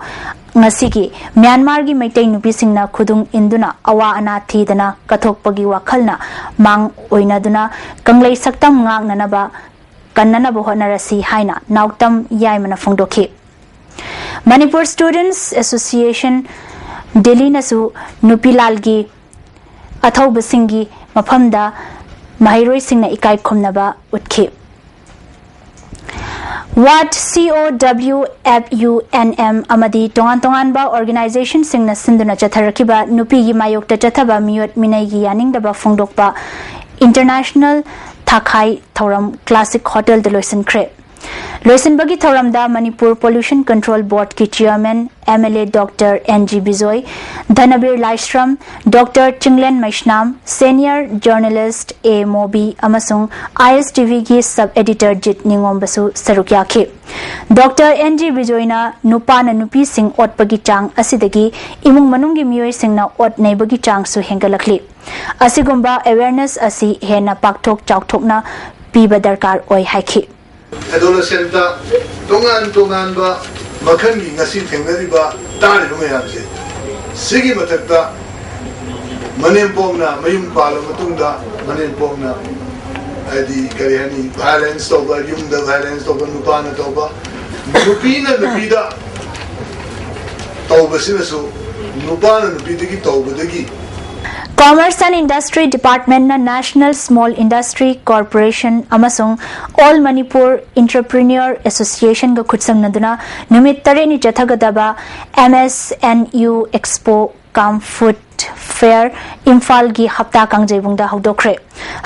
ꯉꯁꯤꯒꯤ ꯃ꯭ꯌꯥꯟꯃꯥꯔꯒꯤ ꯃꯩꯇꯩ ꯅꯨꯄꯤꯁꯤꯡꯅ ꯈꯨꯗꯨꯡ ꯏꯟꯗꯨꯅ ꯑꯋꯥ ꯑꯅꯥ ꯊꯤꯗꯅ ꯀꯠꯊꯣꯛꯄꯒꯤ ꯋꯥꯈꯜꯅ ꯃꯥꯡ ꯑꯣꯏꯅꯗꯨꯅ ꯀꯪꯂꯩ ꯁꯛꯇꯝ ꯉꯥꯛꯅꯅꯕ ꯀꯟꯅꯅꯕ ꯍꯣꯠꯅꯔꯁꯤ ꯍꯥꯏꯅ ꯅꯥꯎꯇꯝ ꯌꯥꯏꯃꯅ ꯐꯣꯡꯗꯣꯛꯈꯤ꯫ ꯃꯅꯤꯄꯨꯔ ꯁ꯭ꯇꯨꯗꯦꯟꯠꯁ ꯑꯦꯁꯣꯁꯤꯌꯦꯁꯟ ꯗꯤꯜꯂꯤꯅꯁꯨ ꯅꯨꯄꯤ ꯂꯥꯜꯒꯤ ꯑꯊꯧꯕꯁꯤꯡꯒꯤ ꯃꯐꯝꯗ ꯃꯍꯩꯔꯣꯏꯁꯤꯡꯅ ꯏꯀꯥꯏ ꯈꯨꯝꯅꯕ ꯎꯠꯈꯤ꯫ What, C O W F U N M ꯑꯃꯗꯤ ꯇꯣꯉꯥꯟ ꯇꯣꯉꯥꯟꯕ ꯑꯣꯔꯒꯅꯥꯏꯖꯦꯁꯟꯁꯤꯡꯅ ꯁꯤꯟꯗꯨꯅ ꯆꯠꯊꯔꯛꯈꯤꯕ ꯅꯨꯄꯤꯒꯤ ꯃꯥꯌꯣꯛꯇ ꯆꯠꯊꯕ ꯃꯤꯑꯣꯠ ꯃꯤꯅꯩꯒꯤ ꯌꯥꯅꯤꯡꯗꯕ ꯐꯣꯡꯗꯣꯛꯄ ꯏꯟꯇꯔꯅꯦꯁꯅꯦꯜ ꯊꯥꯈꯥꯏ ꯊꯧꯔꯝ ꯀ꯭ꯂꯥꯁꯤꯛ ꯍꯣꯇꯦꯜꯗ ꯂꯣꯏꯁꯤꯟꯈ꯭ꯔꯦ꯫ ꯂꯣꯏꯁꯤꯟꯕꯒꯤ ꯊꯧꯔꯝꯗ ꯃꯅꯤꯄꯨꯔ ꯄꯣꯂꯨꯁꯟ ꯀꯟꯇ꯭ꯔꯣꯜ ꯕꯣꯔꯗꯀꯤ chairman M L A doctor N G Bijoy, Dhanabir Laishram, doctor Chinglen Meisnam, senior journalist A Mobi ꯑꯃꯁꯨꯡ ꯑꯥꯏ ꯑꯦꯁ ꯇꯤ ꯚꯤꯒꯤ ꯁꯕ ꯑꯦꯗꯤꯇꯔ ꯖꯤꯠ ꯅꯤꯉꯣꯝꯕꯁꯨ ꯁꯔꯨꯛ ꯌꯥꯈꯤ꯫ ꯗꯣꯛꯇꯔ ꯑꯦꯟ ꯖꯤ ꯕꯤꯖꯣꯏꯅ ꯅꯨꯄꯥꯅ ꯅꯨꯄꯤꯁꯤꯡ ꯑꯣꯠꯄꯒꯤ ꯆꯥꯡ ꯑꯁꯤꯗꯒꯤ ꯏꯃꯨꯡ ꯃꯅꯨꯡꯒꯤ ꯃꯤꯑꯣꯏꯁꯤꯡꯅ ꯑꯣꯠ ꯅꯩꯕꯒꯤ ꯆꯥꯡꯁꯨ ꯍꯦꯟꯒꯠꯂꯛꯂꯤ꯫ ꯑꯁꯤꯒꯨꯝꯕ ꯑꯦꯋꯦꯌꯔꯅꯦꯁ ꯑꯁꯤ ꯍꯦꯟꯅ ꯄꯥꯛꯊꯣꯛ ꯆꯥꯎꯊꯣꯛꯅ ꯄꯤꯕ ꯗꯔꯀꯥꯔ ꯑꯣꯏ ꯍꯥꯏꯈꯤ꯫ ꯑꯦꯗꯣꯂꯦꯁꯦꯟꯇ ꯇꯣꯉꯥꯟ ꯇꯣꯉꯥꯟꯕ ꯃꯈꯜꯒꯤ ꯉꯁꯤ ꯊꯦꯡꯅꯔꯤꯕ ꯇꯥꯔꯤꯕ ꯃꯌꯥꯝꯁꯦ, ꯁꯤꯒꯤ ꯃꯊꯛꯇ ꯃꯅꯦꯝꯄꯣꯛꯅ ꯃꯌꯨꯝ ꯄꯥꯜꯂ ꯃꯇꯨꯡꯗ ꯃꯅꯦꯝꯄꯣꯛꯅ ꯍꯥꯏꯗꯤ ꯀꯔꯤ ꯍꯥꯏꯅꯤ, ꯚꯥꯏꯂꯦꯟꯁ ꯇꯧꯕ, ꯌꯨꯝꯗ ꯚꯥꯏꯂꯦꯟꯁ ꯇꯧꯕ, ꯅꯨꯄꯥꯅ ꯇꯧꯕ, ꯅꯨꯄꯤꯅ ꯅꯨꯄꯤꯗ ꯇꯧꯕꯁꯤꯅꯁꯨ ꯅꯨꯄꯥꯅ ꯅꯨꯄꯤꯗꯒꯤ ꯇꯧꯕꯗꯒꯤ ꯀꯣꯃꯔꯁ ꯑꯦꯟ ꯏꯟꯗꯁꯇ꯭ꯔꯤ ꯗꯤꯄꯥꯔꯠꯃꯦꯟꯠꯅ ꯅꯦꯁꯅꯦꯜ ꯁ꯭ꯃꯣꯜ ꯏꯟꯗꯁꯇ꯭ꯔꯤ ꯀꯣꯔꯄꯣꯔꯦꯁꯟ ꯑꯃꯁꯨꯡ ꯑꯣꯜ ꯃꯅꯤꯄꯨꯔ ꯏꯟꯇꯔꯄ꯭ꯔꯤꯅ꯭ꯌꯣꯔ ꯑꯦꯁꯣꯁꯤꯌꯦꯁꯟꯒ ꯈꯨꯠꯁꯝꯅꯗꯨꯅ ꯅꯨꯃꯤꯠ ꯇꯔꯦꯠꯅꯤ ꯆꯠꯊꯒꯗꯕ M S N U expo cum food fair ꯏꯝꯐꯥꯜꯒꯤ ꯍꯞꯇꯥ ꯀꯥꯡꯖꯩꯕꯨꯡꯗ ꯍꯧꯗꯣꯛꯈ꯭ꯔꯦ꯫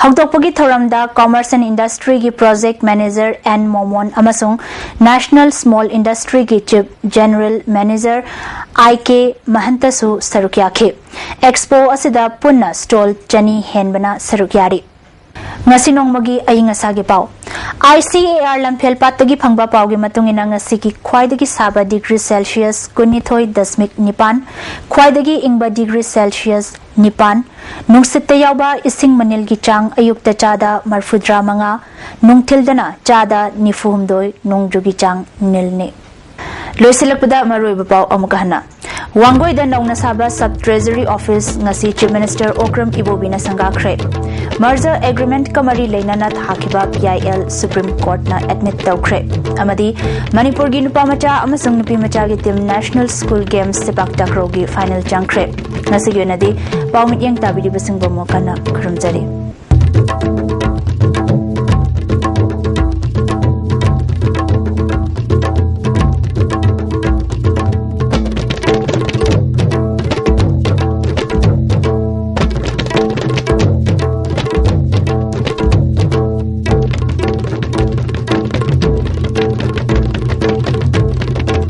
ꯍꯧꯗꯣꯛꯄꯒꯤ ꯊꯧꯔꯝꯗ ꯀꯣꯃꯔꯁ ꯑꯦꯟ ꯏꯟꯗꯁꯇ꯭ꯔꯤꯒꯤ ꯄ꯭ꯔꯣꯖꯦꯛ ꯃꯦꯅꯦꯖꯔ ꯑꯦꯟ ꯃꯣꯃꯣꯟ ꯑꯃꯁꯨꯡ ꯅꯦꯁꯅꯦꯜ ꯁ꯭ꯃꯣꯜ ꯏꯟꯗꯁꯇ꯭ꯔꯤꯒꯤ chief general manager I K ꯃꯍꯟꯇꯁꯨ ꯁꯔꯨꯛ ꯌꯥꯈꯤ꯫ ꯑꯦꯛꯁꯄꯣ ꯑꯁꯤꯗ ꯄꯨꯟꯅ ꯁ꯭ꯇꯣꯜ ꯆꯅꯤ ꯍꯦꯟꯕꯅ ꯁꯔꯨꯛ ꯌꯥꯔꯤ꯫ ꯉꯁꯤ ꯅꯣꯡꯃꯒꯤ ꯑꯏꯪ ꯑꯁꯥꯒꯤ ꯄꯥꯎ꯫ ꯑꯥꯏ ꯁꯤ ꯑꯦ ꯑꯥꯔ ꯂꯝꯐꯦꯜ ꯄꯥꯠꯇꯒꯤ ꯐꯪꯕ ꯄꯥꯎꯒꯤ ꯃꯇꯨꯡ ꯏꯟꯅ, ꯉꯁꯤꯒꯤ ꯈ꯭ꯋꯥꯏꯗꯒꯤ ꯁꯥꯕ ꯗꯤꯒ꯭ꯔꯤ ꯁꯦꯜꯁꯤꯌꯁ ꯀꯨꯟꯅꯤꯊꯣꯏ ꯗꯁꯃꯤꯛ ꯅꯤꯄꯥꯟ, ꯈ꯭ꯋꯥꯏꯗꯒꯤ ꯏꯪꯕ ꯗꯤꯒ꯭ꯔꯤ ꯁꯦꯜꯁꯤꯌꯁ ꯅꯤꯄꯥꯟ, ꯅꯨꯡꯁꯤꯠꯇ ꯌꯥꯎꯕ ꯏꯁꯤꯡ ꯃꯅꯤꯜꯒꯤ ꯆꯥꯡ ꯑꯌꯨꯛꯇ ꯆꯥꯗ ꯃꯔꯐꯨꯇꯔꯥ ꯃꯉꯥ, ꯅꯨꯡꯊꯤꯜꯗꯅ ꯆꯥꯗ ꯅꯤꯐꯨ ꯍꯨꯝꯗꯣꯏ, ꯅꯣꯡꯖꯨꯒꯤ ꯆꯥꯡ ꯅꯤꯜꯅꯤ꯫ ꯂꯣꯏꯁꯤꯜꯂꯛꯄꯗ ꯃꯔꯨꯑꯣꯏꯕ ꯄꯥꯎ ꯑꯃꯨꯛꯀ ꯍꯟꯅ꯫ ꯋꯥꯡꯒꯣꯏꯗ ꯅꯧꯅ ꯁꯥꯕ ꯁꯕ ꯇ꯭ꯔꯦꯖꯔꯤ ꯑꯣꯐꯤꯁ ꯉꯁꯤ ꯆꯤꯐ ꯃꯤꯅꯤꯁꯇꯔ ꯑꯣꯀ꯭ꯔꯝ ꯏꯕꯣꯕꯤꯅ ꯁꯪꯒꯥꯈ꯭ꯔꯦ꯫ ꯃꯔꯖꯔ ꯑꯦꯒ꯭ꯔꯤꯃꯦꯟꯠꯀ ꯃꯔꯤ ꯂꯩꯅꯅ ꯊꯥꯈꯤꯕ ꯄꯤ ꯑꯥꯏ ꯑꯦꯜ ꯁꯨꯄ꯭ꯔꯤꯝ ꯀꯣꯔꯠꯅ ꯑꯦꯗꯃꯤꯠ ꯇꯧꯈ꯭ꯔꯦ꯫ ꯑꯃꯗꯤ ꯃꯅꯤꯄꯨꯔꯒꯤ ꯅꯨꯄꯥ ꯃꯆꯥ ꯑꯃꯁꯨꯡ ꯅꯨꯄꯤ ꯃꯆꯥꯒꯤ ꯇꯤꯝ ꯅꯦꯁꯅꯦꯜ ꯁ꯭ꯀꯨꯜ ꯒꯦꯝꯁ ꯁꯦꯄꯥꯛ ꯇꯥꯀ꯭ꯔꯣꯒꯤ ꯐꯥꯏꯅꯦꯜ ꯆꯪꯈ꯭ꯔꯦ꯫ ꯉꯁꯤꯒꯤ ꯑꯣꯏꯅꯗꯤ ꯄꯥꯎ ꯃꯤꯠꯌꯦꯡ ꯇꯥꯕꯤꯔꯤꯕꯁꯤꯡꯕꯨ ꯑꯃꯨꯛ ꯍꯟꯅ ꯈꯨꯔꯨꯝꯖꯔꯤ꯫